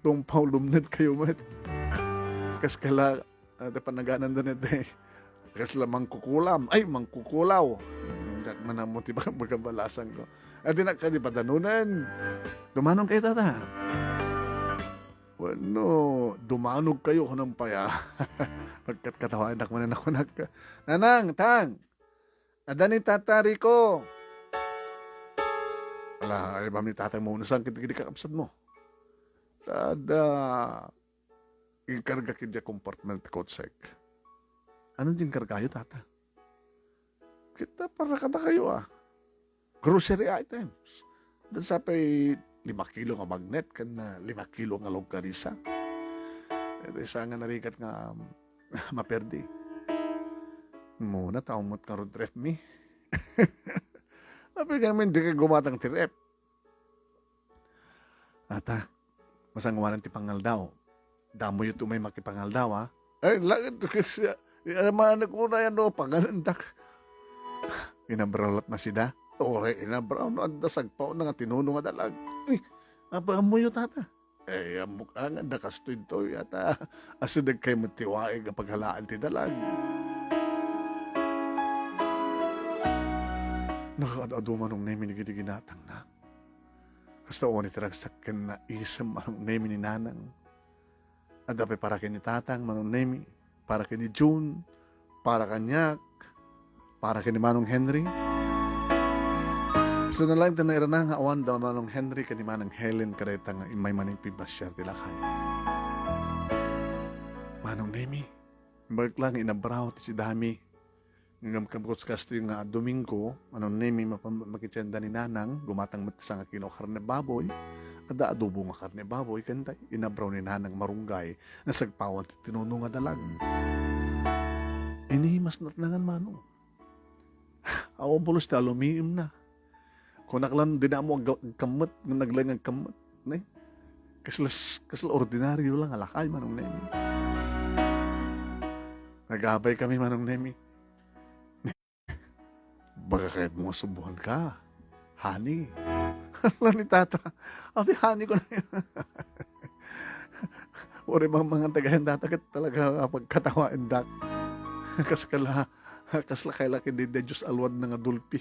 Tungpaw lumned kayo met. Kas kala, ah, ti panagananda ni tay, kasla mangkukulam. Ay, mangkukulaw. Diak man ammo ti pagkabalasan ko. Adi na kadi padanonen. Dumanon kayo, tata. Wenno, dumanog kayo, kunam paya. Pagkatkatawaandak man, nakunak. Nanang, tang! Adda ni Tata Rico. Ala, ay ba mi tatay mo, unasang kiti, kiti kakabsat mo? Ada, inkarga kiti compartment ti kotsek. Ano ti inkargayo, tata? Kita para kada kayo, ah. Grocery items. Dan sa pay lima kilo nga magnet, kan, ah, lima kilo nga longganisa. Ito isa nga narigat nga, um, maperdi. Muna, taumot nga road trip mi. Apay kami, di ka gumatang ti rep. Ata, masangoanan ti pangaldaw. Damoyo to may makipangaldaw, ha? Ay, langit, kasi, ya, manak una yan, no, pangalandak. Inabraw lat na sida. Ore, inabraw, no, adda sagpao na nga tinuno nga dalag. Ay, apa, amoyo, tata? Eh, ammok angan da kastoy toy, ata, asideg kay matiwaig a paghalaan ti dalag. Nakaad-adu manong Nemi ni gidi ginatangna. Kasta oni ti ragsak ken naisem manong Nemi ni Nanang. Adda pay para ken ni Tatang manong Nemi, para ken ni June, para kaniak, para ken ni Manong Henry. Isu na laeng ti nairana nga awan da Manong Henry ken ni Manang Helen kadayta nga immay manen pimmasiar ti lakay. Manong Nemi, imbagak la nga inabraw ti sidami. Ngem kastoy nga Domingo, Manong Nemi, mapam-, makitienda ni Nanang, gumatang met ti sangakilo a karne baboy, adda adobo nga karne baboy, ken tay inabraw ni Nanang marunggay, nasagpawan ti tinuno nga dalag. Ini mas natnangan, Manong. Awan pulos ti alumiim na. Kunak lan, dina mo ag-, agkammet, nga naglaing agkammet, ne? Kasla, kasla ordinaryo lang a lakay, Manong Nemi. Nagabay kami, Manong Nemi. Baka kayat mo nga subuhan ka, honey. Ala ni Tata. Abi, honey ko na yun. Uri bang mga tagayan, Tata, ket talaga pagkatawa indak. Kas kala, kasla kay laki di, di Diyos alwad na nga dulpi.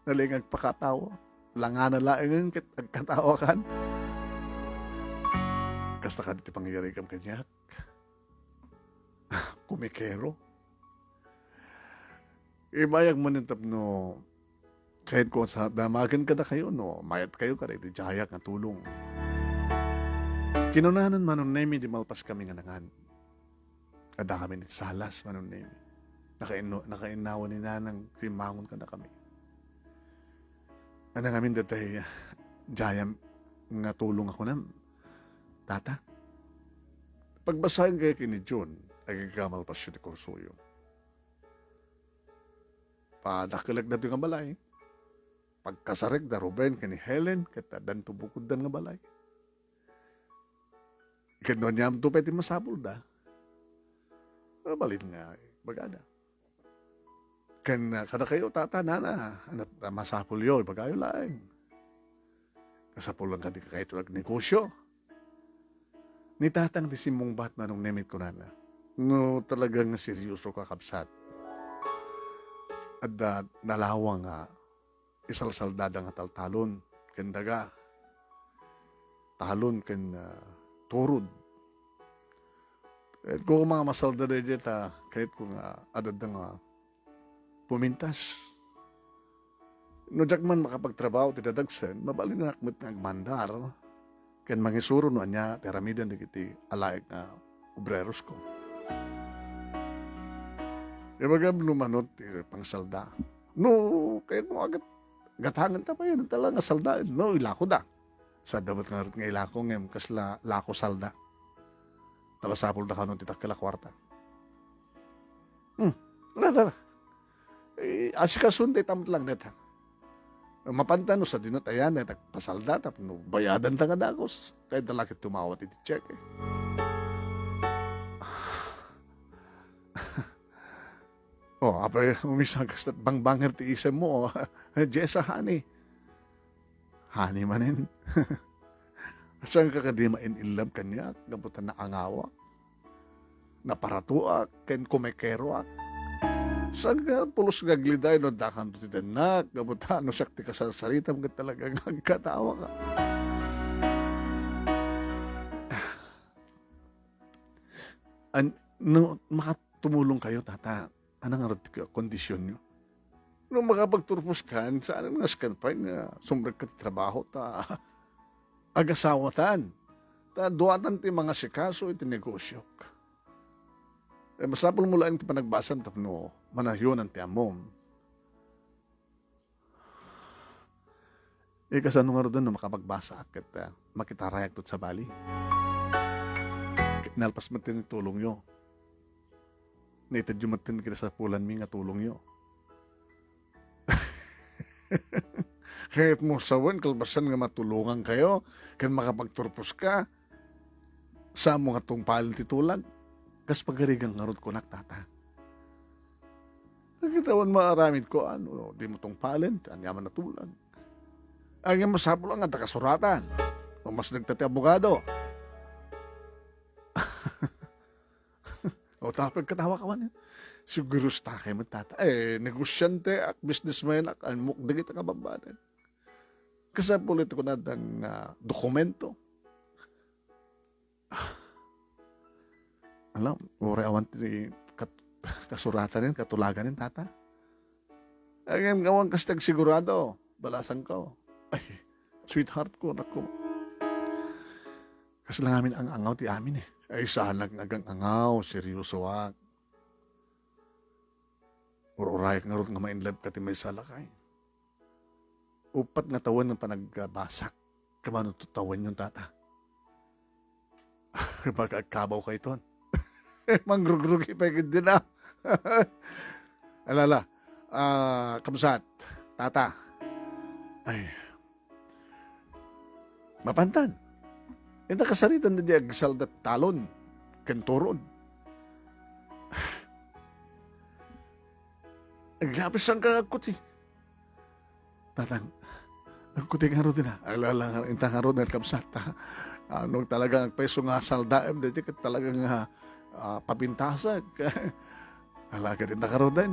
Nalingag pakatawa. Langana laeng ket agkatawa kan. Kasta kadi ti pangyarigam kaniak. Kumikero. Ibayag man tapno kayatko sa damagen kadakayo no mayat kayo kada iti diayak nga tulong. Kinunanan Manong Nemi di malpas kami nga nangan. Adda kami iti salas, Manong Nemi. Nakainno-, nakainnawan ni Nanang simmangon kadakami. Adda ngamin datay diayam nga tulong a kunam, Tata, pagbasaen kayo ken ni June, agigga malpasyo ti kursoyo. Padakkelek datoy nga balay. Pagkasarek da Ruben ken ni Helen, ket addanto bukoddan nga balay. Ket no aniamto pay ti masapulda, mabalin nga ibagada. Ken, ah, kadakayo, Tata, Nana, ano, ah, masapulyo, ibagayo laeng. Kasapulan kadi kakayto agnegosyo. Ni Tatang ti simmungbat, Manong Nemi, kunana. No talaga nga seryoso ka, kabsat, adda nalawang nga isalsaldada nga taltalon ken daga, talon ken, ah, turod. Kayatko nga masalda daydiay ta kayatko nga adda nga pumintas. No diak man makapagtrabaho ti dadagsen, mabalinak met nga agmandar ken mangisuro no ania ti aramiden dagiti alaek nga obrerosko. Ibagam no mano ti pangsalda. No kayatmo agat-, gatangen ta pay, ania ta la nga saldaen. No, ilakoda. Sadda met ngarud nga ilako ngem kasla lako salda. Ta masapulda kano ti dakkel a kuarta. Hmm. Ala, ala. Eh, asikasuon dayta met laeng dayta. Mapanta no sadino ti ayan, eh, agpasalda tapno bayadanta nga dagus. Kayat da la ket tumawat iti cheque. Oh, apay, umisan kastat bangbanger ti isemmo, oh. Jessa, honey. Honey manen. Saan ka kadi main-in love kaniak, gapu ta naangawak? naparatuak ken kumekeroak. Saan nga pulos nga agliday no addakanto ti dennak, gapu ta no siak ti kasarsaritam ket talaga nga agkatawa ka. An-, no makatumulong kayo, tata, ano nga rod ti kondisyonyo? No makapagturpos kan, saan nga askan pay nga sumrekka ti trabaho ta agasawatan. Ta duatan ti mangasikaso iti negosyok. Eh, masapul mo laeng ti panagbasam tapno manayonan ti ammom. Eh, kasano ngaruden no makapagbasaak ket, ah, makitarayakto sabali? Ket nalpas met ti tulongyo. Naitedyo met ti kinasapulanmi nga tulongyo. Kayatmo sawen, kalpasan nga matulongan kayo, ken makapagturpos ka, saan mo nga tungpalen ti tulag? Kas pagarigan ngarud kunak, tata. Nakita mo maaramid ko, ano, di mo tungpalen, ania man a tulag. Ay, nga masapul nga adda kasuratan. O mas nagtati abogado. O, tapos katawa ka man, eh. Siguro sa takay mo, tata. Eh, negosyante ak, businessman ak, ammok dagiti kababbadan. Kasapul iti kunadang, ah, dokumento. Alam, uray awan ti kat-, kasuratan nin, katulagan nin, tata. Ay, ngem awan kas ti agsigurado, balasan ko. Ay, sweetheart ko, anak ko. Kasla ngamin ang-angaw ti amin, eh. Ay, saanak nga agang-angaw, seryosoak. Ur-urayak ngarud nga ma-inlove ka ti maysa a lakay. Uppat nga tawen nga panagbasak. Kamano to tawenyon, tata? Baka agkabaw kayton. Mangrugrugi pay ketdi na. Alala, ah, kabsat, tata. Ay, mapantan. Inta kasaritan na di agsalda talon ken turon. Aglapis sangka agkuti. Tatang, agkuti ngarud na. Alala nga, inta ngarud na kabsat, ha? Ano talaga agpayso nga saldaem, daydi ket talaga nga, ah, pabintasag. Ala, ket inta ngaruden.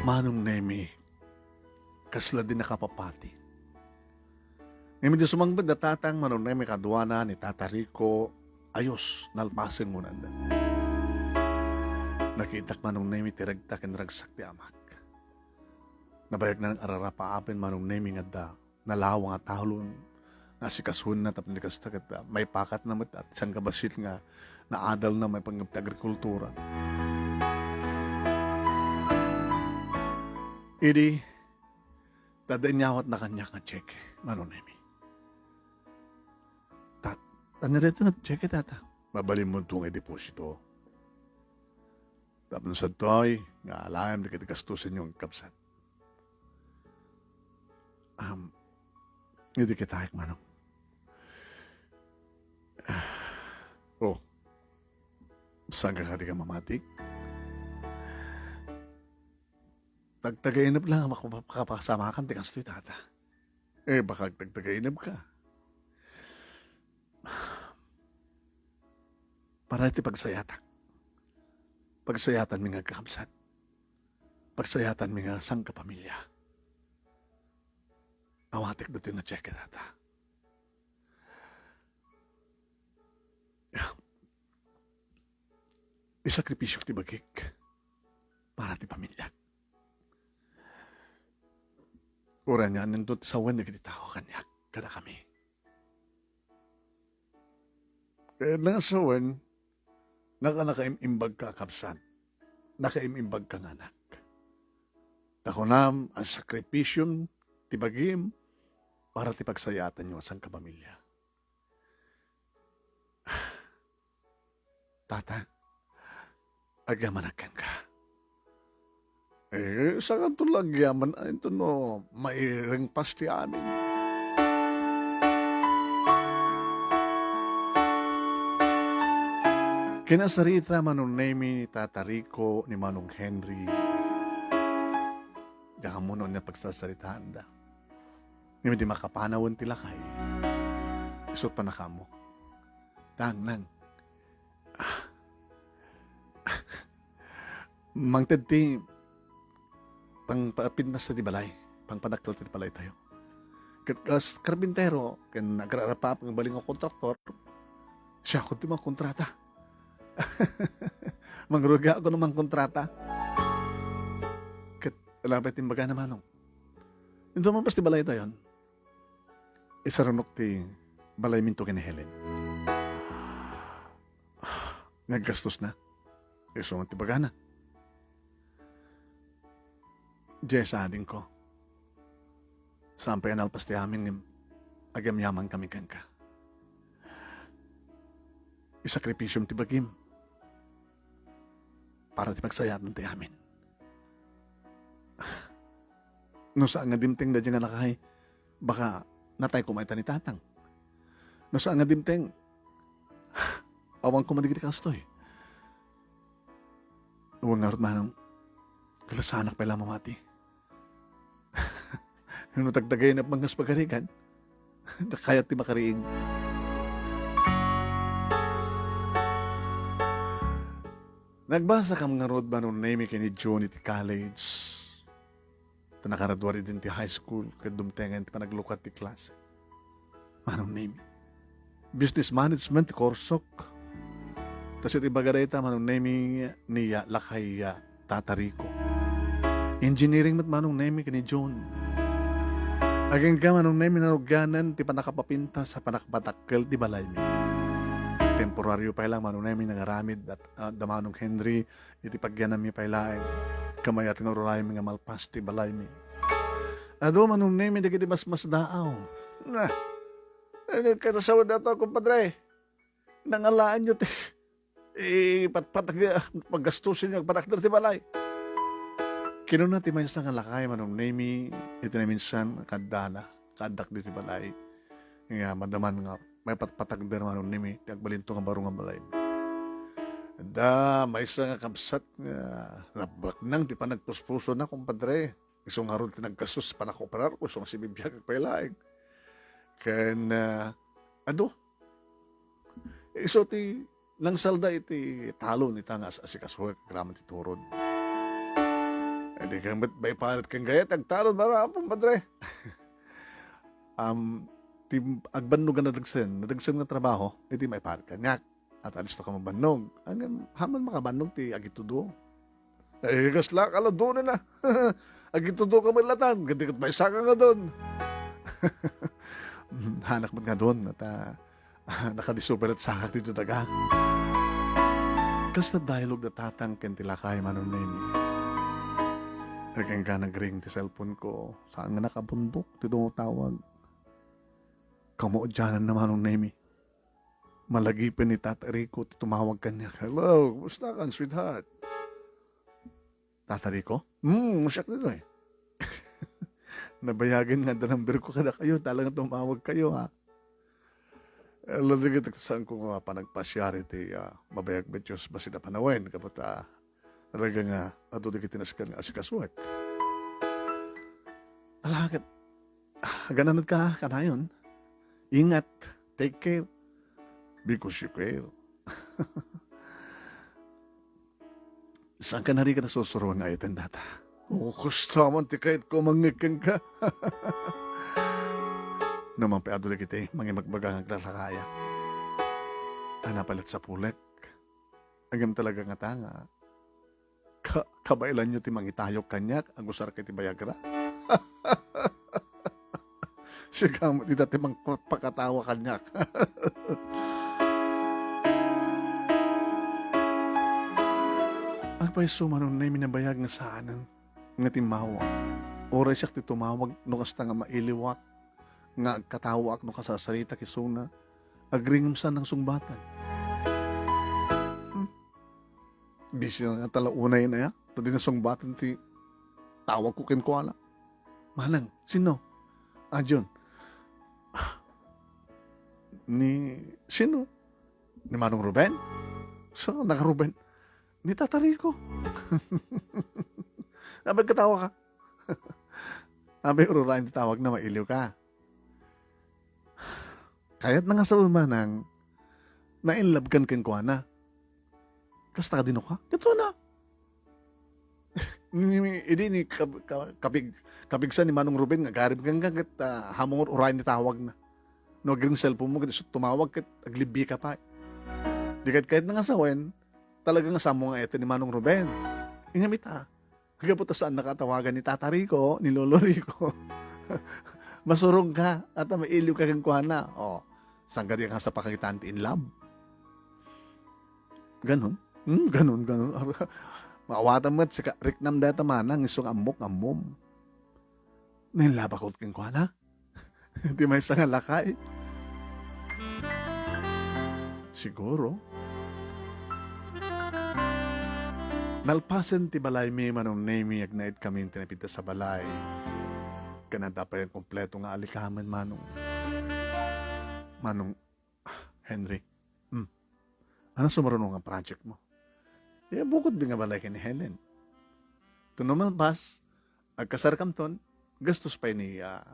Manong Nemi, kasla di nakapapati. Ngem idi sumangpet da tatang Manong Nemi kaduana ni Tata Rico, ayos, nalpasen ngunada. Nakitak Manong Nemi ti regta ken ragsak ti amak. Nabayagna nga ararapaapen Manong Nemi nga adda nalawang a talon nga asikasoenna tapno di kasta ket, ah, maipakatna met ti sangkabassit nga naadalna maipanggep ti agrikultura. Idi, ta adda inyawatna kaniak nga cheque, Manong Nemi. Tat-, ania daytoy nga cheque, tata? Mabalinmonto nga ideposito. Tapno sadtoy nga alaem dagiti gastusenyo nga kabsat. Am, idi kitaek, Manong. Oh, saan ka kadi ka mamati? Tagtagainep lang ang makapa-, makapasamakan ti kastoy, tata. Eh, baka agtagtagainep ka. Para iti pagsayatak. Pagsayatanmi nga agkakabsat. Pagsayatanmi nga sangkapamilya. Awatek datoy nga cheque, tata. Isakripisyok ti bagik para ti pamiliak. Uray ania, ania ti sawen dagiti tao kaniak, kadakami. Kayatna nga sawen, naka-, nakaim-imbag ka a kabsat, nakaim-imbag ka nga anak. Ta kunam a sakripisyom ti bagim para ti pagsayaatanyo a sangkapamilya. Tata, agyamanak kenka. Eh, saanto la agyaman, ay, ito no, mairengpas ti amin. Kinasarita, Manong Nemi, ni Tata Rico ni Manong Henry. Diak ammo no ania pagsarsaritaanda. Ngem idi makapanawen ti lakay, isu't pannakaammo. Nang, nang. Mangted ti pangpapintas ti balay, pangpadakkel ti balaytayo. Ket kas karpintero, ken agrarapap nga bali nga kontraktor, siak ti mangkontrata. Mangrugiak no mangkontrata. Ket ala pay ti imbagana, Manong. Inton mapas ti balaytayon, isarunok ti balayminto ken ni Helen. Naggastosna. Isu man ti bagana. Jess, adingko. Saan pay a nalpas ti amin ngem agyamankami kenka. Isakripisyom ti bagim para ti pagsayaat ti amin. No saan nga dimteng daydiay nga lakay, baka natay koma ita ni Tatang. No saan nga dimteng, awan koma dagiti kastoy. Wen ngarud, Manong, kalasaanak pay la mamati. No tagtagayen a pangas pagarigan, kayat ti makariing. Nagbasakam ngarud, Manong Nemi, ken ni June iti college. Ta nakaraduar idin ti high school ket dumtengen ti panaglukat ti klase. Manong Nemi, business management ti kursok. Ta ket ibaga dayta, Manong Nemi, ni, ah, lakay, ah, Tata Rico. Engineering met, Manong Nemi, ken ni June. Agingga, Manong Nemi, narugianan ti pannakapapintas a pannakapadakkel ti balaymi. Temporario pay la, Manong Nemi, nangaramid da, ah, da Manong Henry iti pagyanammi pay laeng. Kamayat nga uraymi nga malpas ti balaymi. Adu, Manong Nemi, dagiti masmasdaaw. Na, eh, kada sawen dayta, kumpadre. Nangalaanyo ti ipatpatag, paggastusen nga agpatakder ti balay. Kinuna ti maysa nga lakay, Manong Nemi, iti naminsan, kaddana, kaaddak ditoy balay. Nga madaman nga maipatpatagda, Manong Nemi, ti agbalinto nga baro nga balay. Da, maysa nga kabsat nga nabaknang ti panagpuspusona, kumpadre. Isu ngarud ti naggastos ti pannakaoperarko, isu nga sibibiagak pay laeng. Ken, ah, adu, isu ti nangsalda iti talon ita nga as-, asikasuek agraman ti turod. Idi ket met maiparit ken gayat ti agtalon, Manong Nemi, kumpadre. Am, ti agbannog a nadagsen, nadagsen nga trabaho, iti maiparit kaniak. At alisto ka mabannog. Ngem, haman makabannog ti agitudo. Ay, kasla ka la dun na. Agitudo ka met latta, ket di ket maysa ka nga dun. Hanak met nga dun, ta, nakadisuberet sakak ditoy daga. Kasta dialogue da tatang ken ti lakay, Manong Nemi. Agingga nagring ti cellphone ko, saan nga nakabunbok ti dumatawag. Kamaudiananna, Manong Nemi. Malagipen ni Tata Rico ti tumawag kaniak. "Hello, kumusta ka, sweetheart?" "Tata Rico?" "Hmm, siak ditoy." Nabayagen nga adda number ko kadakayo, talagang tumawag kayo, ha. Ala, dagiti saan ko nga panagpasiar iti, ah, mabayag met Dios bassit a panawen, kabat, ah, talaga nga adu dagiti nasken nga asikasuek. Ala, ket, ah, agananadka kanayon. Ingat, take care, because you care. Saanka narigat a sursuroen nga ayaten data? O, kasta man ti kayatko a mangngeg kenka. No man pay adu dagiti mangibagbaga nga aglalakaya. Ania pay latta sapulek? Ngem talaga ngata nga ka-, kabaelanyo ti mangitayok kaniak, agusarka iti bayagra? Sika met ita ti mangpakatawa kaniak. Agpayso, Manong Nemi, nabayag nga saanen nga timmawa. Uray siak ti tumawag no kasta nga mailiwak, nga agkatawaak no kasarsaritak isuna. Agring ngem saan nangsungbaten. Hmm. Busy na nga talaunay na ya. Ta di nasungbatan ti tawag ko kenkuana. Manang, sino? Ah, Jun. Ni, sino? Ni Manong Ruben? So, nakaruben. Ni Tata Rico. Apay, katawa ka. Apay, ururayen ti tawagna, mailiw ka. Kayatna nga sao, manang, na-in love kan kenkuana. Kasta ka dino ka? Kato na. Ni, ni, idi ni kab-, ka-, kapig-, kapigsa ni Manong Ruben nga agarem kenka ket, ah, ammom nga uray ni tawagna. No, agring cellphone mo, ket isu tumawag, ket aglibbi ka pay. Di ket kayatna nga sawen, talaga nga sao nga iti ni Manong Ruben. Ngem ita, gapu ta saannaka a tawagan ni Tata Rico, ni Lolo Rico. Masurog ka, at mailiw ka kenkuana. O, saan ka di nga sa pakakitaan ti in love? Ganun. Hmm, ganun, ganun. Maawatan met, sika, riknam dayta manang, isu nga ammok, ammom. Na-in love ako kenkuana. Ti maysa nga lakay. Siguro. Nalpasen ti balaymi, Manong Nemy, agnaed kami ti napintas a balay. Ken adda pay kompleto nga alikamen, Manong. Manong Henry. Hmm. Ano sumaruno nga project mo? Eh, bukod di nga balay ken ni Helen. Tuno malpas, agkasarkamton, gastos pay ni, ah,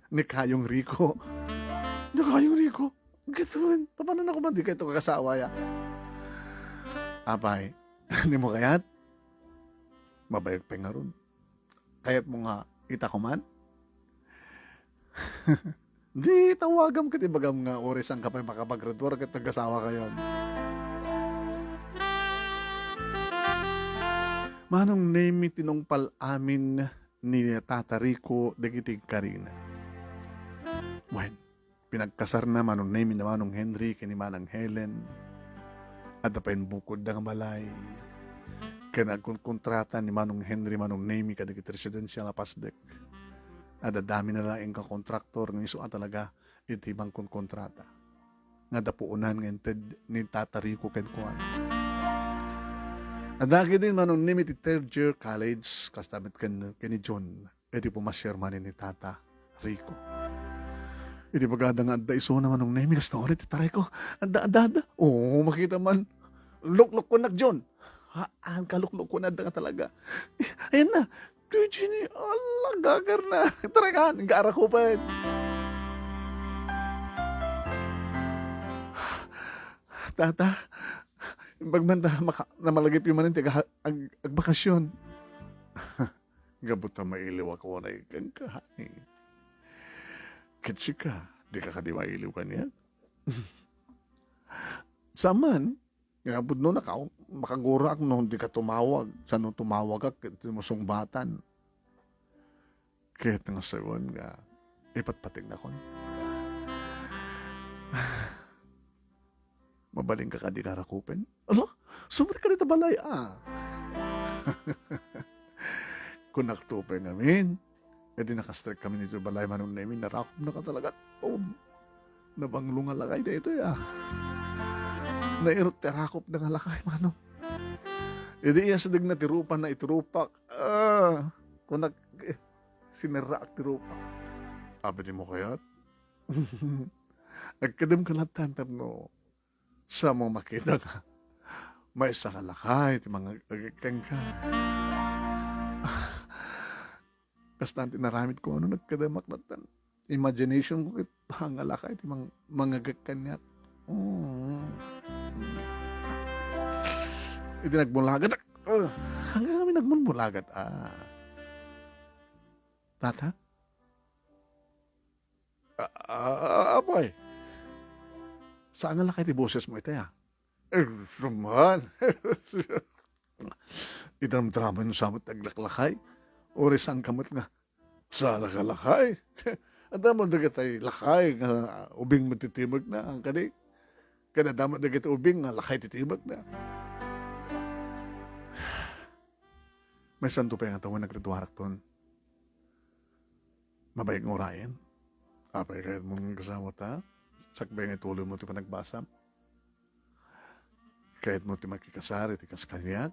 ni Kayong Rico. Ni Kayong Rico? Gituen, paano na kuman di kayo kasawa ya? Apay, di mo kayat? Mabayag pay ngarud. Kayat mo nga ita kuman? Di, tawagam ket ibagam nga uray saan ka pay makapaggraduar ket nagasawa kayon. Manong Nemy, tinungpal amin ni Tata Rico dagiti karina. Wen, pinagkasarna Manong Nemy ni Manong Henry ken ni Manang Helen. Adda pay bukod da nga balay. Ken agkonkontrata ni Manong Henry, Manong Nemy, kadagiti residential a pasdek. Adda dami na laeng nga kontraktor nga isu a talaga iti mangkonkontrata. Nga adda puonan nga inted ni Tata Rico kenkuana. Adda ketdin Manong Nemy ti third year college, kasta met ken, ken ni John. Iti pumasiar manen ni Tata Rico. Iti bagada nga adda isuna Manong Nemy, kasta uray ti tarayko. Adda, adda, adda. Oo, makita man. Luklukkunak, John. Haan ka, luklukkunak, adda nga talaga. Ayan na. Kuya Jeannie, ala, gagar na. Tara ka, nagkaarakupan. Tata, imbag man ta, maka-, namalagip yung manin, tiga, ag-, agbakasyon. Gapu ta mailiw ako, uray kenka, honey. Ket sika, di ka kadi mailiw kaniak? Saman, nga pudno na ka, makagurak no di ka tumawag, sano tumawagak, ket di mo sungbatan. Ket nga sayon nga, ipatpatingnakon. Mabalinka kadi nga arakupen? Ala, sumrek ka dita balay, a. Kunak to pay ngamin. Iti nakastrek kami dito balay, Manong Nemy, narakupna ka talaga. Oh, nabanglo nga lakay daytoy, a. Nairut ti rakupna nga lakay, Manong. Idi iyasdegna ti rupa na iti rupak. Ah, kunak, eh, sinirraak ti rupak. Apay, di mo kayat? Agkadem ka latta, tapno sao makita nga maysa nga lakay ti mangagagik kenka. Kasta ti inaramidko, ano, nagkadamak latta. Imagination ko ket, ha, nga lakay ti mang-, mangagagik kaniak. Mm. Iti nagbulagat, ah, hanggang kami nagbulagat, ah. Tata? A-, a-, apay, saan nga lakay ti boses mo itay, a? Eh, saman. Idramdramay no samot aglaklakay. Uray saan ka met nga, saan ka lakay? Adda man dagitay lakay nga ubing met ti timekna, kadi? Ken adda met dagiti ubing nga lakay ti timekna. Maysanto pay nga tawen, nagriduarakton. Mabayag nga urayen. Apay, kayat mo nga kasama ta? Sakbay nga ituloy mo ti panagbasam. Kayat mo ti makikasar iti kas kaniak?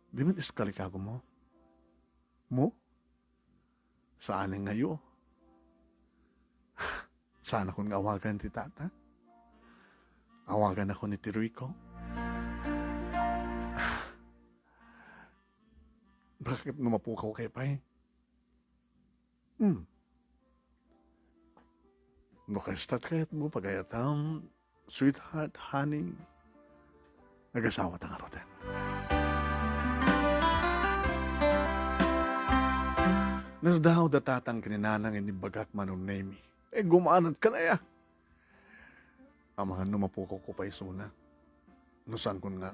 Di man isu kalikago mo? Mo? Saan nga yo? Saanakon nga awagan ti tata? Awagan ako ni Rico. Bakit no mapukaw kayo pay? Hmm. No kasta kayat mo, pagayatam, sweetheart, honey, nagasawa ta ngaruden. Nasdaaw da tatang ken ni nanang iti bagak, Manong Nemi. Eh, gumaanad ka na ya. Amangan no mapukaw ko pay isuna. No saankon nga,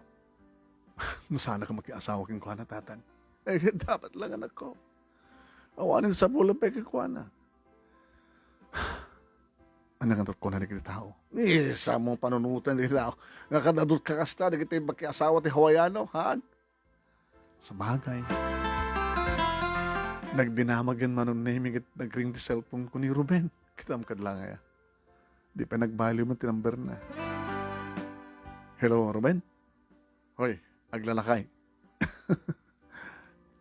no saanak makiasawa kenkuana, tatang. Eh, dapat lang, anakko. Awanen sapulen pay kenkuana. Ania nga tatkuan dagiti tao? Ni, samo panunoten dagiti tao. Nga kadadut ka kasta, dagiti makiasawa ti Hawaiano, ha? Sabagay. Nagdinamagen, Manong Nemi, ket nagring ti cellphone ko ni Ruben. Kitam kad lang aya. Di pay nagbaliw met ti number na. Hello, Ruben? Hoy, aglalakay.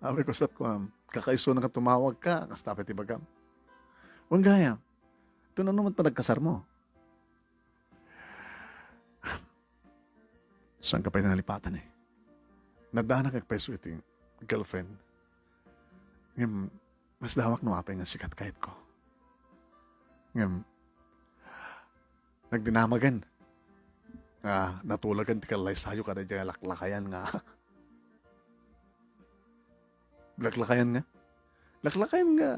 Abi ko, sat ko, am, kakaisuna nga tumawag ka, kasta pay ti bagam. Wen gayam, ito na naman panagkasar mo. Saan ka pay nalipatan eh? Nadaanak agpayso iti girlfriend. Ngem, masdaawak no apay nga sikat kayatko. Ngem, nagdinamagen. Ah, natulagen ti kallaysayo kada diay laklakayan nga. Laklakayan nga? Laklakayan nga.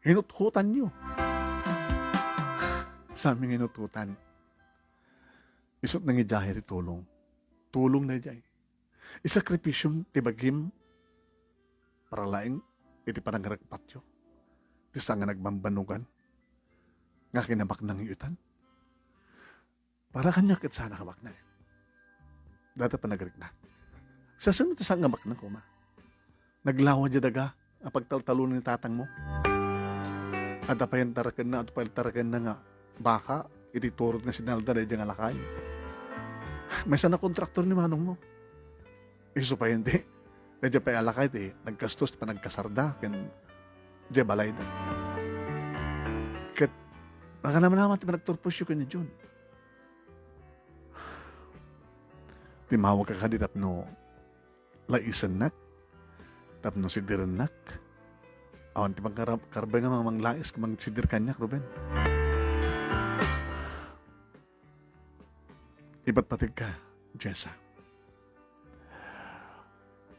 Hinuthutanyo. Saan mi nga hinuthutan? Isut' nangidiay ti tulong. Tulong daydiay. Isakripisyom ti bagim para laeng iti panangragpatyo. Ti saan nga nagbambannogan nga kinabaknangyo itan. Para kaniak ket saan a kabaknang. Dayta panagriknak. Saan met ti saan nga baknang koma? Naglawa diay daga a pagtaltalon ni tatangmo. Adda pay tarakenna, adda pay tarakenna nga baka iti turod nga sinalda daydiay nga lakay. Maysa a kontraktor ni manongmo. Isu pay iti, daydiay pay a lakay ti naggastos ti panagkasarda ken diay balayda. Ket nakanamnama ti panagturposyo ken ni Jun. Timmawagka kadi tapno laisennak, tapno sidirennak. Awan ti pangkarab-, karbay nga mang-, manglais ken mangsidir kaniak, Ruben. Ipatpategka, Jessa.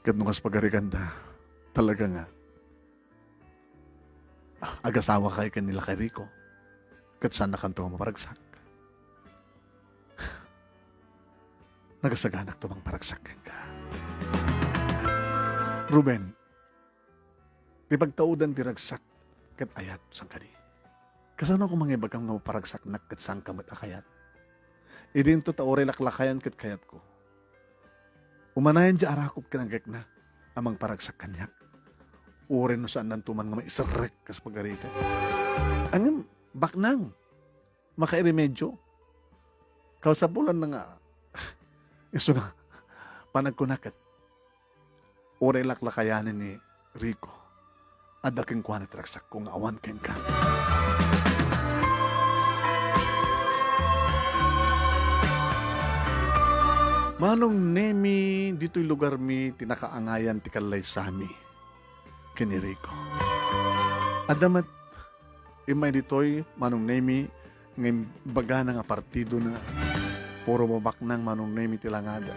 Ket no kas pagariganda, talaga nga, ah, agasawakay ken ni Lakay Rico, ket saannakanto nga maparagsak. Nagasaganak to mangparagsak kenka. Ruben, ti pagtaudan ti ragsak ket ayat, saan kadi? Kasano koma nga ibagam nga maparagsaknak ket saanka met a kayat? Idinto ta uray laklakayan ket kayatko. Umanayan diay arakop ken agekna a mangparagsak kaniak. Uray no saannanto man nga maiserrek kas pagarigan. Ngem, baknang, makairemedyo. Kasapulanna nga, isu nga, panagkuna ket, uray laklakayanen ni Rico, adda kenkuana ti ragsakko nga awan kenka. Manong Nemi, ditoy lugarmi ti nakaangayan ti kallaysami ken ni Rico. Adda met immay ditoy, Manong Nemi, nga imbagana nga partidona. Puro mabaknang, Manong Nemi, ti langada.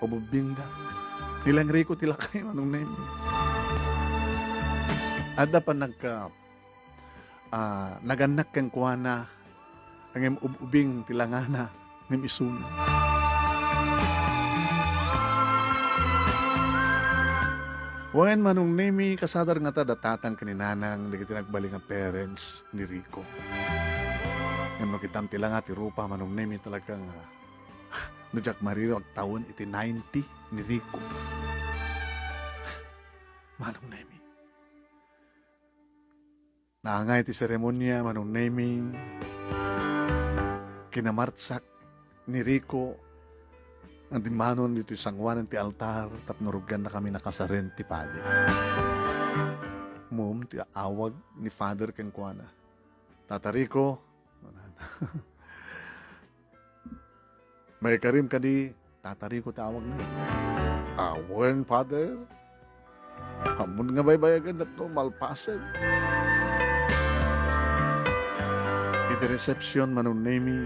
Ububbingda. Ni Lang Rico ti lakay, Manong Nemi. Adda pay nagka-, ah, nagannak kenkuana, ngem ub-ubing ti langana. Ngem isuna. Wen, Manong Nemi, kasadar ngata da tatang ken ni nanang dagiti nagbalin nga parents ni Rico. Ngem no kitam ti langa ti rupa, Manong Nemi, talaga nga, no diak mariro, agtawen iti ninety ni Rico. Manong Nemi. Naangay ti seremonia, Manong Nemi. Kinamartsak ni Rico nga dimmanon ditoy sangoanan ti altar tapno rugiannakami a kasaren ti padi. Mom, ti awag ni Father kenkuana. Tata Rico, Maikarim kadi, Tata Rico ti awagna. Awen, Father. Ammon nga baybayagen dagto malpasen. Iti reception, Manong Nemy,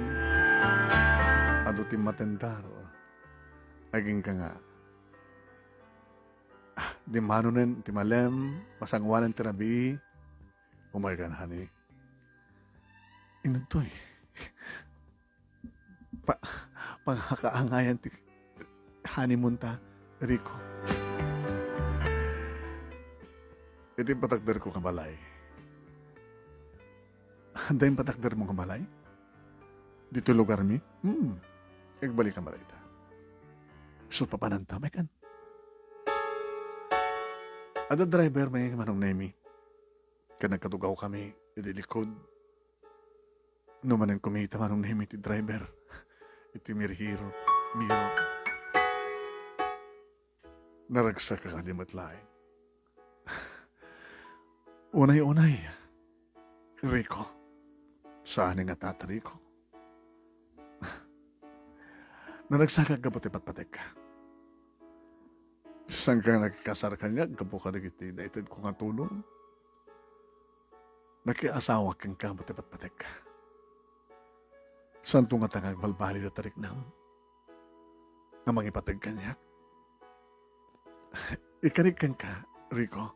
adu ti matendar. Agingga nga, ah, dimmanonen ti malem, masangoanen ti rabii. Umaykan, honey. Inuntoy. Pa-, pangakaangayan ti honeymoon ta, Rico. Iti patakderko nga balay. Adda patakdermo nga balay? Dito lugar mi? Hmm. Agbalikam balay ta. So, papananta, may kan. Adda driver may Manong Nemy. Ket nagkatugaw kami iti likod. No manen kumita Manong Nemy ti driver iti mirhiro, mirror. Naragsak a kadi met laeng. Unay-unay, Rico. Saan nga Tata Rico? Naragsakak gapu ti patpategka. Saan ka nakikasar kaniak gapu kadagiti naitedko nga tulong? Nakiasawak kenka gapu ti patpategka. Saanto ngata nga agbalbaliw ti tariknam nga mangipateg kaniak? Ikarik kenka, Rico,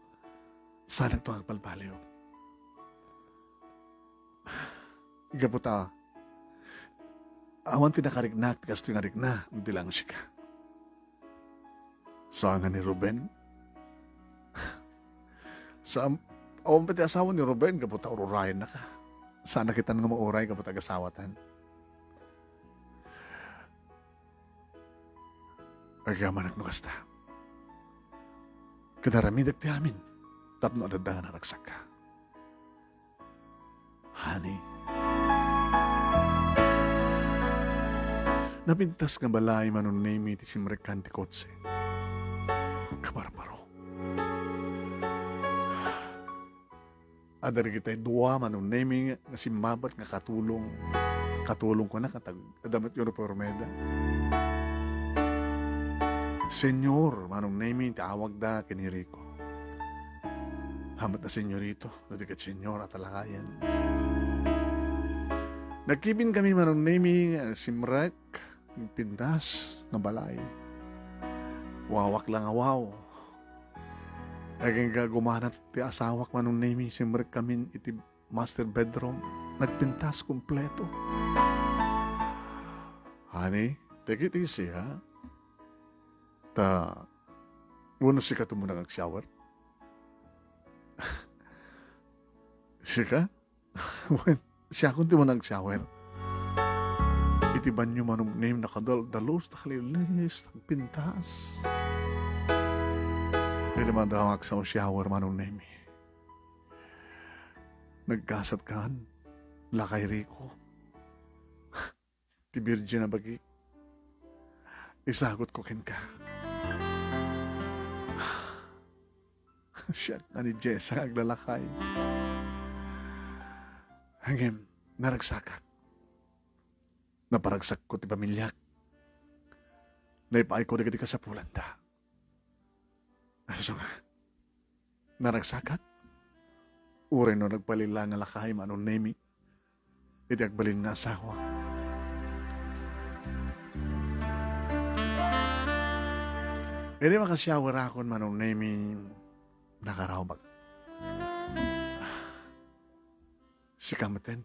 saanakto nga agbalbaliw. Gapu ta, awan ti nakariknak ti kastoy nga rikna, no di laeng sika. Saan nga ni Ruben? Saan, awan pay ti asawa ni Ruben, gapu ta ururayennaka. Saan a kitan nga mauray gapu ta agasawatan. Agyamanak no kasta. Ket aramidek ti amin tapno adda nga naragsakka. Honey. Napintas nga balay Manong Nemy ti simrekkan ti kotse. Kabarbaro. Adda dagiti dua Manong Nemy nga simmabat nga katulong. Katulong ko na katag-, adda met uniformeda. Senyor Manong Nemy ti awagda ken ni Rico. Hamet a senyorito, no di ket senyor a talakayan. Nagkibin kami Manong Nemy nga simrek, pintas nga balay. Wawak lang a wow. Agingga gumana ti asawak Manong Nemy, simrek kamin iti master bedroom, nagpintas kompleto. Honey, take it easy, ha? Ta, wenno sika ti umuna nga ag-shower? Sika? Wen, siakon ti umuna nga ag-shower. Iti banio Manong Nemy, nakadaldalus, nakalinis, nagpintas. Iti madawak sa shower Manong Nemy. Naggasat kan, lakay Rico. Ti virgin a bagi. Isagut ko kenka. Siak nga ni Jessa nga aglalakay. Ngem, naragsakak. Naparagsakko ti pamiliak. Naipaayko dagiti kasapulanda. Isu nga, naragsakak. Uray no nagpalilla nga lakay Manong Nemy iti agbalin nga asawa. Idi makashowerakon Manong Nemy, nakarawbak. Sika metten.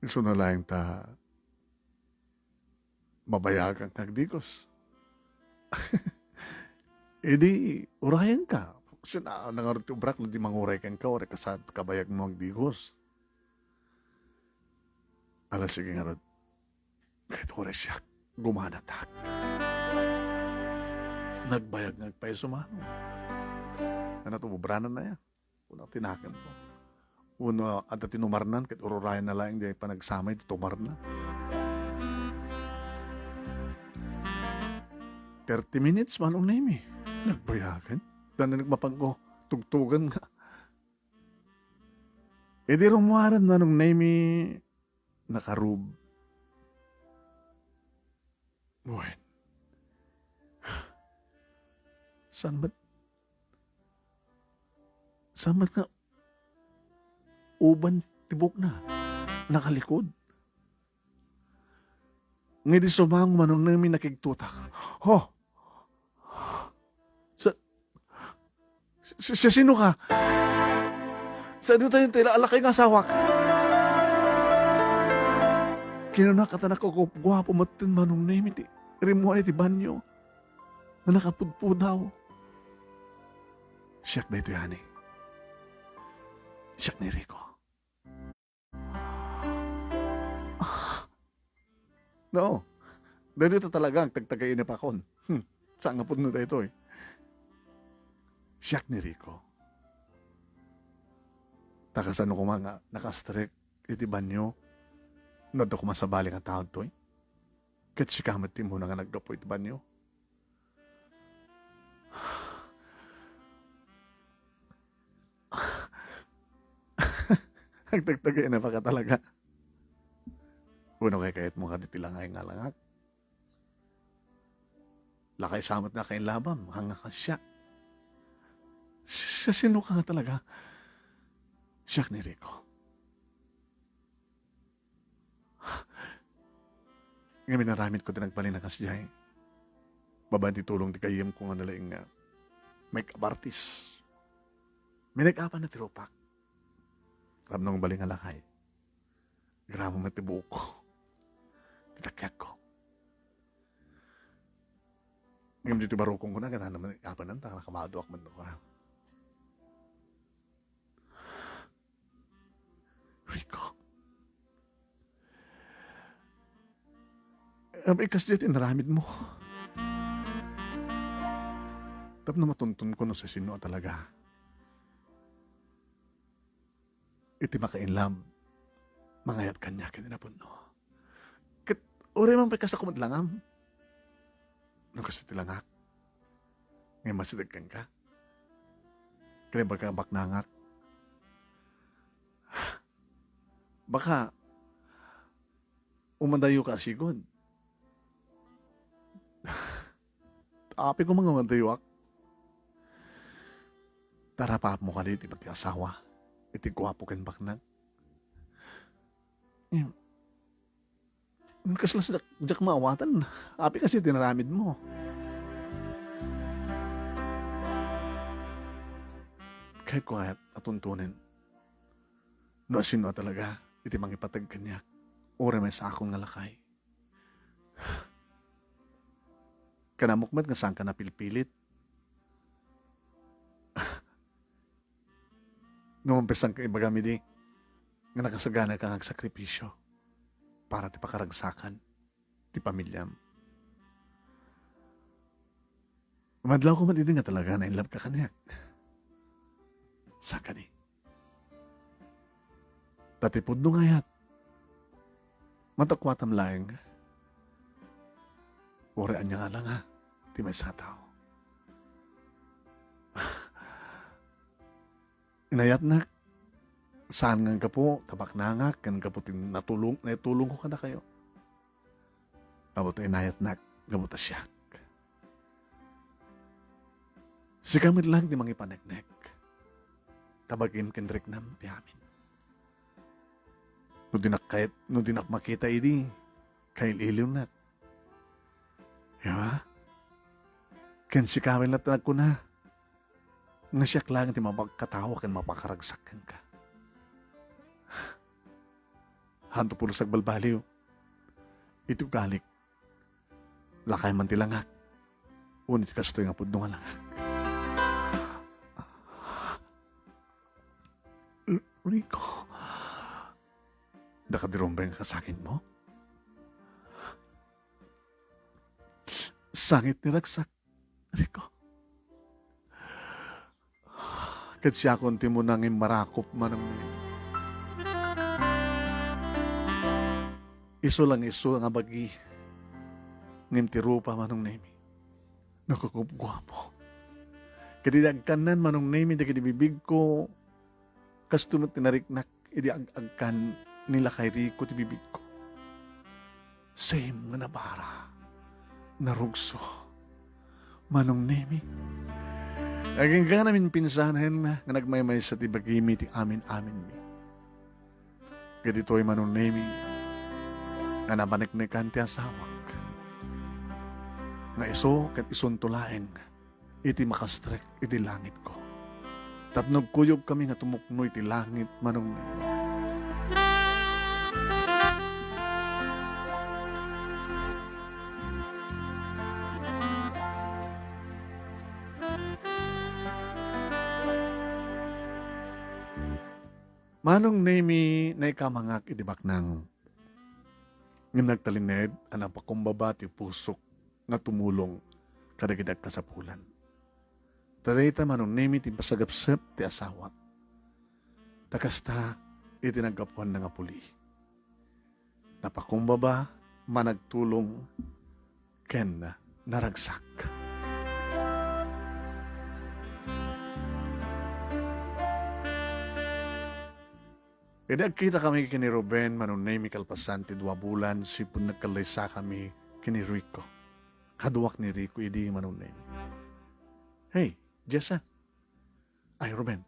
Isu na laeng ta mabayagan nga agdigos. Idi, urayenka. Saan a ngarud ti obrak no di manguray kenka, uray ka sa kabayagmo agdigos. Ala, sige ngarud. Ket uray siak, gumanatak. Nagbayag nga agpayso Manong. Ania ti obranan na ya? Kuna ti nakemko. Wenno adda ti numarnan ket ururayen na laeng di panagsamay ti tumarna. Thirty minutes Manong Nemy. Nagbayagan. Daan na nagmapanko. Tugtugan nga. Idi rummuaren Manong Nemy, nakarub. Wen, saan met, saan met nga uban ti buokna? Nakalikod. Nga idi sumango, Manong Nemi, nakigtotak. Ho! Sa-, si-, si-, sino ka? Saan tayo tayo lakay nga asawak? Kinuna ka ta nakagupguapo met ti Manong Nemi ti rimmuan iti banyo nga nakapudpudaw. Siak daytoy, ani. Siak ni Rico. No. Daytoy ta talaga agtagtagainepakon. Hmm. Saan nga pudno daytoy? Siak ni Rico. Ta kasano koma nga nakastrek iti banyo no adda koma sabali nga tao ditoy? Ket sika met ti immuna nga naggapu iti banyo. Agtagtagainepaka talaga. Wenno kaykayatmo kadi ti langay nga langak? Lakay sa met nga kainlabam, nga nga kasya. Sa-, sasino ka nga talaga? Siak ni Rico. Ngem inaramidko ti nagbalin a kasdiay. Babaen ti tulong ti gayyemko nga nalaing nga make-up artist. Minake-upan na ti rupak. Ramno nga bali nga lakay. Gramo met ti buokko. Ti takiakko. Ngem ditoy barukongko na, kailangan naman apanan ta, nakamaduak man ako. Rico. Abay, kasdiay ti inaramidmo. Tapno matunton ko no sasino a talaga. Iti makainlab, mangayat kaniak iti napudno. Ket uray man pay kasako met langam. No kasta ti langak, ngem masideg kenka. Ket ibaga baknangak. Baka umadayoka a sigud. Apay koma nga umadayoak. Tarapapmo kadi ti pakiasawa iti guapo ken baknang? Em, kasla sa diak, diak maawatan. Apay kasi tinaramidmo. Kayatko nga atuntonen no asino a talaga iti mangipateg kaniak, uray maysakon nga lakay. Kanamok met nga saanka napilpilit. No mapisanka, ibagam idi nga nakasaganaka nga agsakripisyo para ti pakaragsakan ti pamiliam. Madlawko met idi nga talaga na-in-love ka kaniak. Saan kadi? Ta ti pudno nga ayat, matakuatam laeng, uray ania nga langa ti maysa a tao. Inayatnak, saan nga gapu ta baknangak ken gapu ti natulong-, naitulongko kadakayo. Gapu ta inayatnak, gapu ta siak. Sika met laeng ti mangipaneknek. Ta bagim ken riknam ti amin. No dinak kayat, no dinak makita idi, kail-iliwnak. Diba? Ken sika met laeng ti nagkuna nga siak laeng ti mapagkatawa ken mapakaragsak kenka. Hanto pulos agbalbaliw iti ugalik. Lakay man ti langak, wenno ti kastoy nga pudno nga langak. R-, Rico, daka di rumbeng a kasakitmo? Sangit ni ragsak, Rico. Ket siakon ti umuna nga immarakop, Manong Nemi. Isu lang isu nga bagi, ngem ti rupa, Manong Nemi, nakagupguapo. Ket idi agkannan, Manong Nemi, dagiti bibigko, kasto met ti nariknak idi ag-agkan ni Lakay Rico ti bibigko. Same nga nabara. narugso. Manong Nemi, agingga namin pinsanen nga nagmaymaysa ti bagimi ti amin-aminmi. Ket ditoy Manong Nemi, nga napaneknekan ti asawak, nga isu ket isunto laeng iti makastrek iti langitko. Tapno agkuyogkami nga tumukno iti langit, Manong Nemi. Manong Nemi, naikamangak iti baknang. Ngem nagtalinaed a napakumbaba ti pusok nga tumulong kadagiti agkasapulan. Ta dayta Manong Nemi ti pasagepsep ti asawak. Ta kasta iti naggapuanna nga puli. Napakumbaba, managtulong, ken naragsak. Idi agkitakami ken ni Ruben, Manong Nemi, kalpasan ti dua bulan, sipud nagkallaysakami ken ni Rico. Kaduak ni Rico idi, Manong Nemi. Hey, Jessa. Ay, Ruben.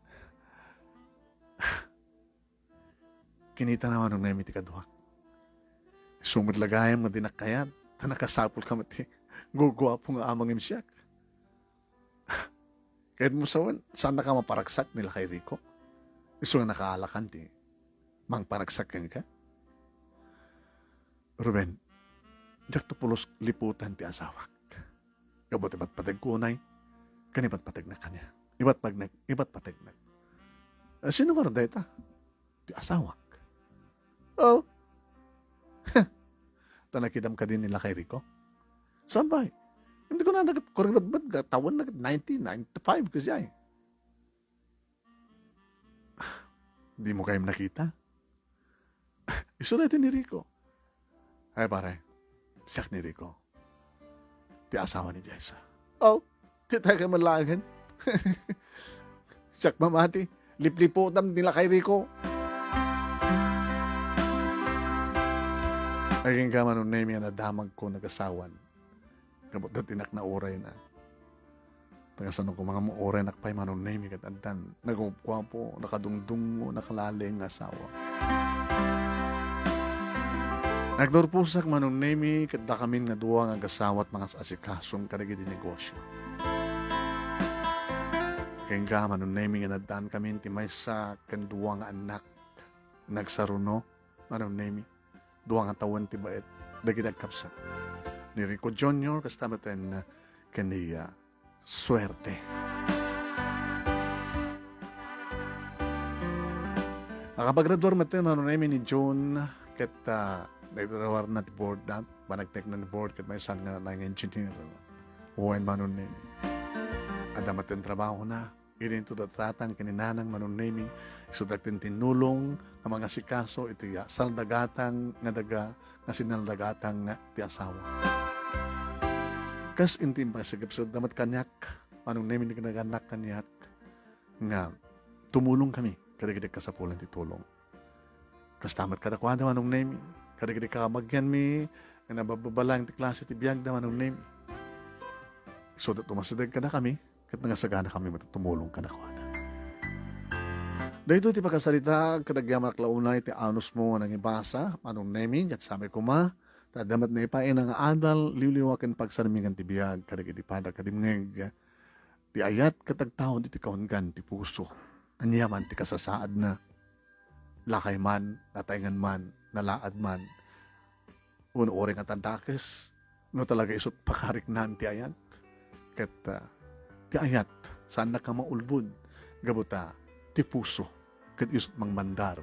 Kinitana, Manong Nemi, ti kaduak. Isu met la gayam nga dinak kayat, ta nakasapulka met ti guguapo nga ama ngem siak. Kayatmo sawen, saannaka maparagsak ni lakay Rico? Isu nga nakaalakan ti mangparagsak kenka? Ruben, diakto pulos liputan ti asawak. Gapu ti patpategko unay, ken ipatpategnak kaniak. Ipatpagnek-, ipatpategnak. Eh, sino nga dayta? Ti asawak. Oh. Ta nakidam kadi ni lakay Rico? Saan pay? Hindi ko na nag-, kuribadbad, tawen na ninety, ninety-five kasi ay. Di mo kayo nakita? Isu na iti ni Rico. Ay, pare, siak ni Rico. Ti asawa ni Jessa. Oh, ti tayo kayo manlaangan. Siak mamati. Lipliputam ni lakay Rico. Agingga Manong Nemi a nadamagko nagasawan. Gapu ta dinak nauray na. Ta kasano koma nga mauraynak pay Manong Nemi ket addan nagguapguapo, nakadungdungngo, nakalaeng nga asawa. Nagturposak Manong Nemi ket dakamin nga dua nga agasawa ti mangas-asikaso kadagiti negosio. Agingga Manong Nemi nga naddaan kami ti maysa ken dua nga annak. Nagsaruno Manong Nemi. Dua nga tawen ti baet dagiti agkabsat ni Rico Junior kasta met ken ni, ah, Suerte. Nakapagraduar met Manong Nemi ni June ket, ah, naitrawarna ti board na, panagtekna ni board ket maysa nga nang engineer. Wen Manong Nemi. Adda met ti trabahona. Idi intoda tatang ken ni nanang Manong Nemi, isuda ti tinulong nga mangasikaso iti, ah, saldagatang nga daga nga sinaldagatang nga ti asawa. Kas inti impasigepsepda met kaniak, Manong Nemi, ni naganak kaniak nga tumulong kami kadagiti kasapulan ti tulong. Kasta met kadakuada, Manong Nemi, kadagiti kabagianmi nga nabababalang ti klase ti biagda, Manong Nemi. Isuda ti umasideg kadakami, ket nangasagana kami met a tumulong kadakuada. Daytoy ti pakasaritaak, ket agyamanak la unay ti anusmo nga nangibasa, Manong Nemi, ket sabi koma, ta adda met naipaina nga adal, liwliwa ken pagsarmingan ti biag, kadagiti pada kadimngeg. Ti ayat ket agtaud iti kaunggan ti puso. Ania man ti kasasaadna? Lakay man, nataengan man, nalaad man, wenno uray nga tadakes, no talaga isu't pakariknaan ti ayat. Ket, ah, ti ayat, saannak a maulbod, gapu ta ti puso ket isu't mangmandar,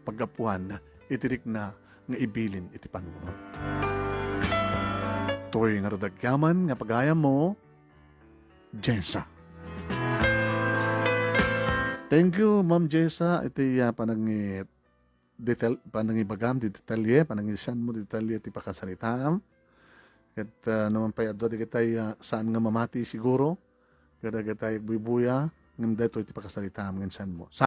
paggapuan iti rikna nga ibilin iti panunot. Toy ngarud agyaman nga pagayammo, Jessa. Thank you, Ma'am Jessa, iti, ah, panangi-, detal-, panangibagam ti detalye, panangisanmo ti detalye ti pakasaritaam. Ket, ah, no man pay adu dagitay, ah, saan nga mamati siguro, kadagitay buybuya, ngem daytoy ti pakasaritaam nga insanmo.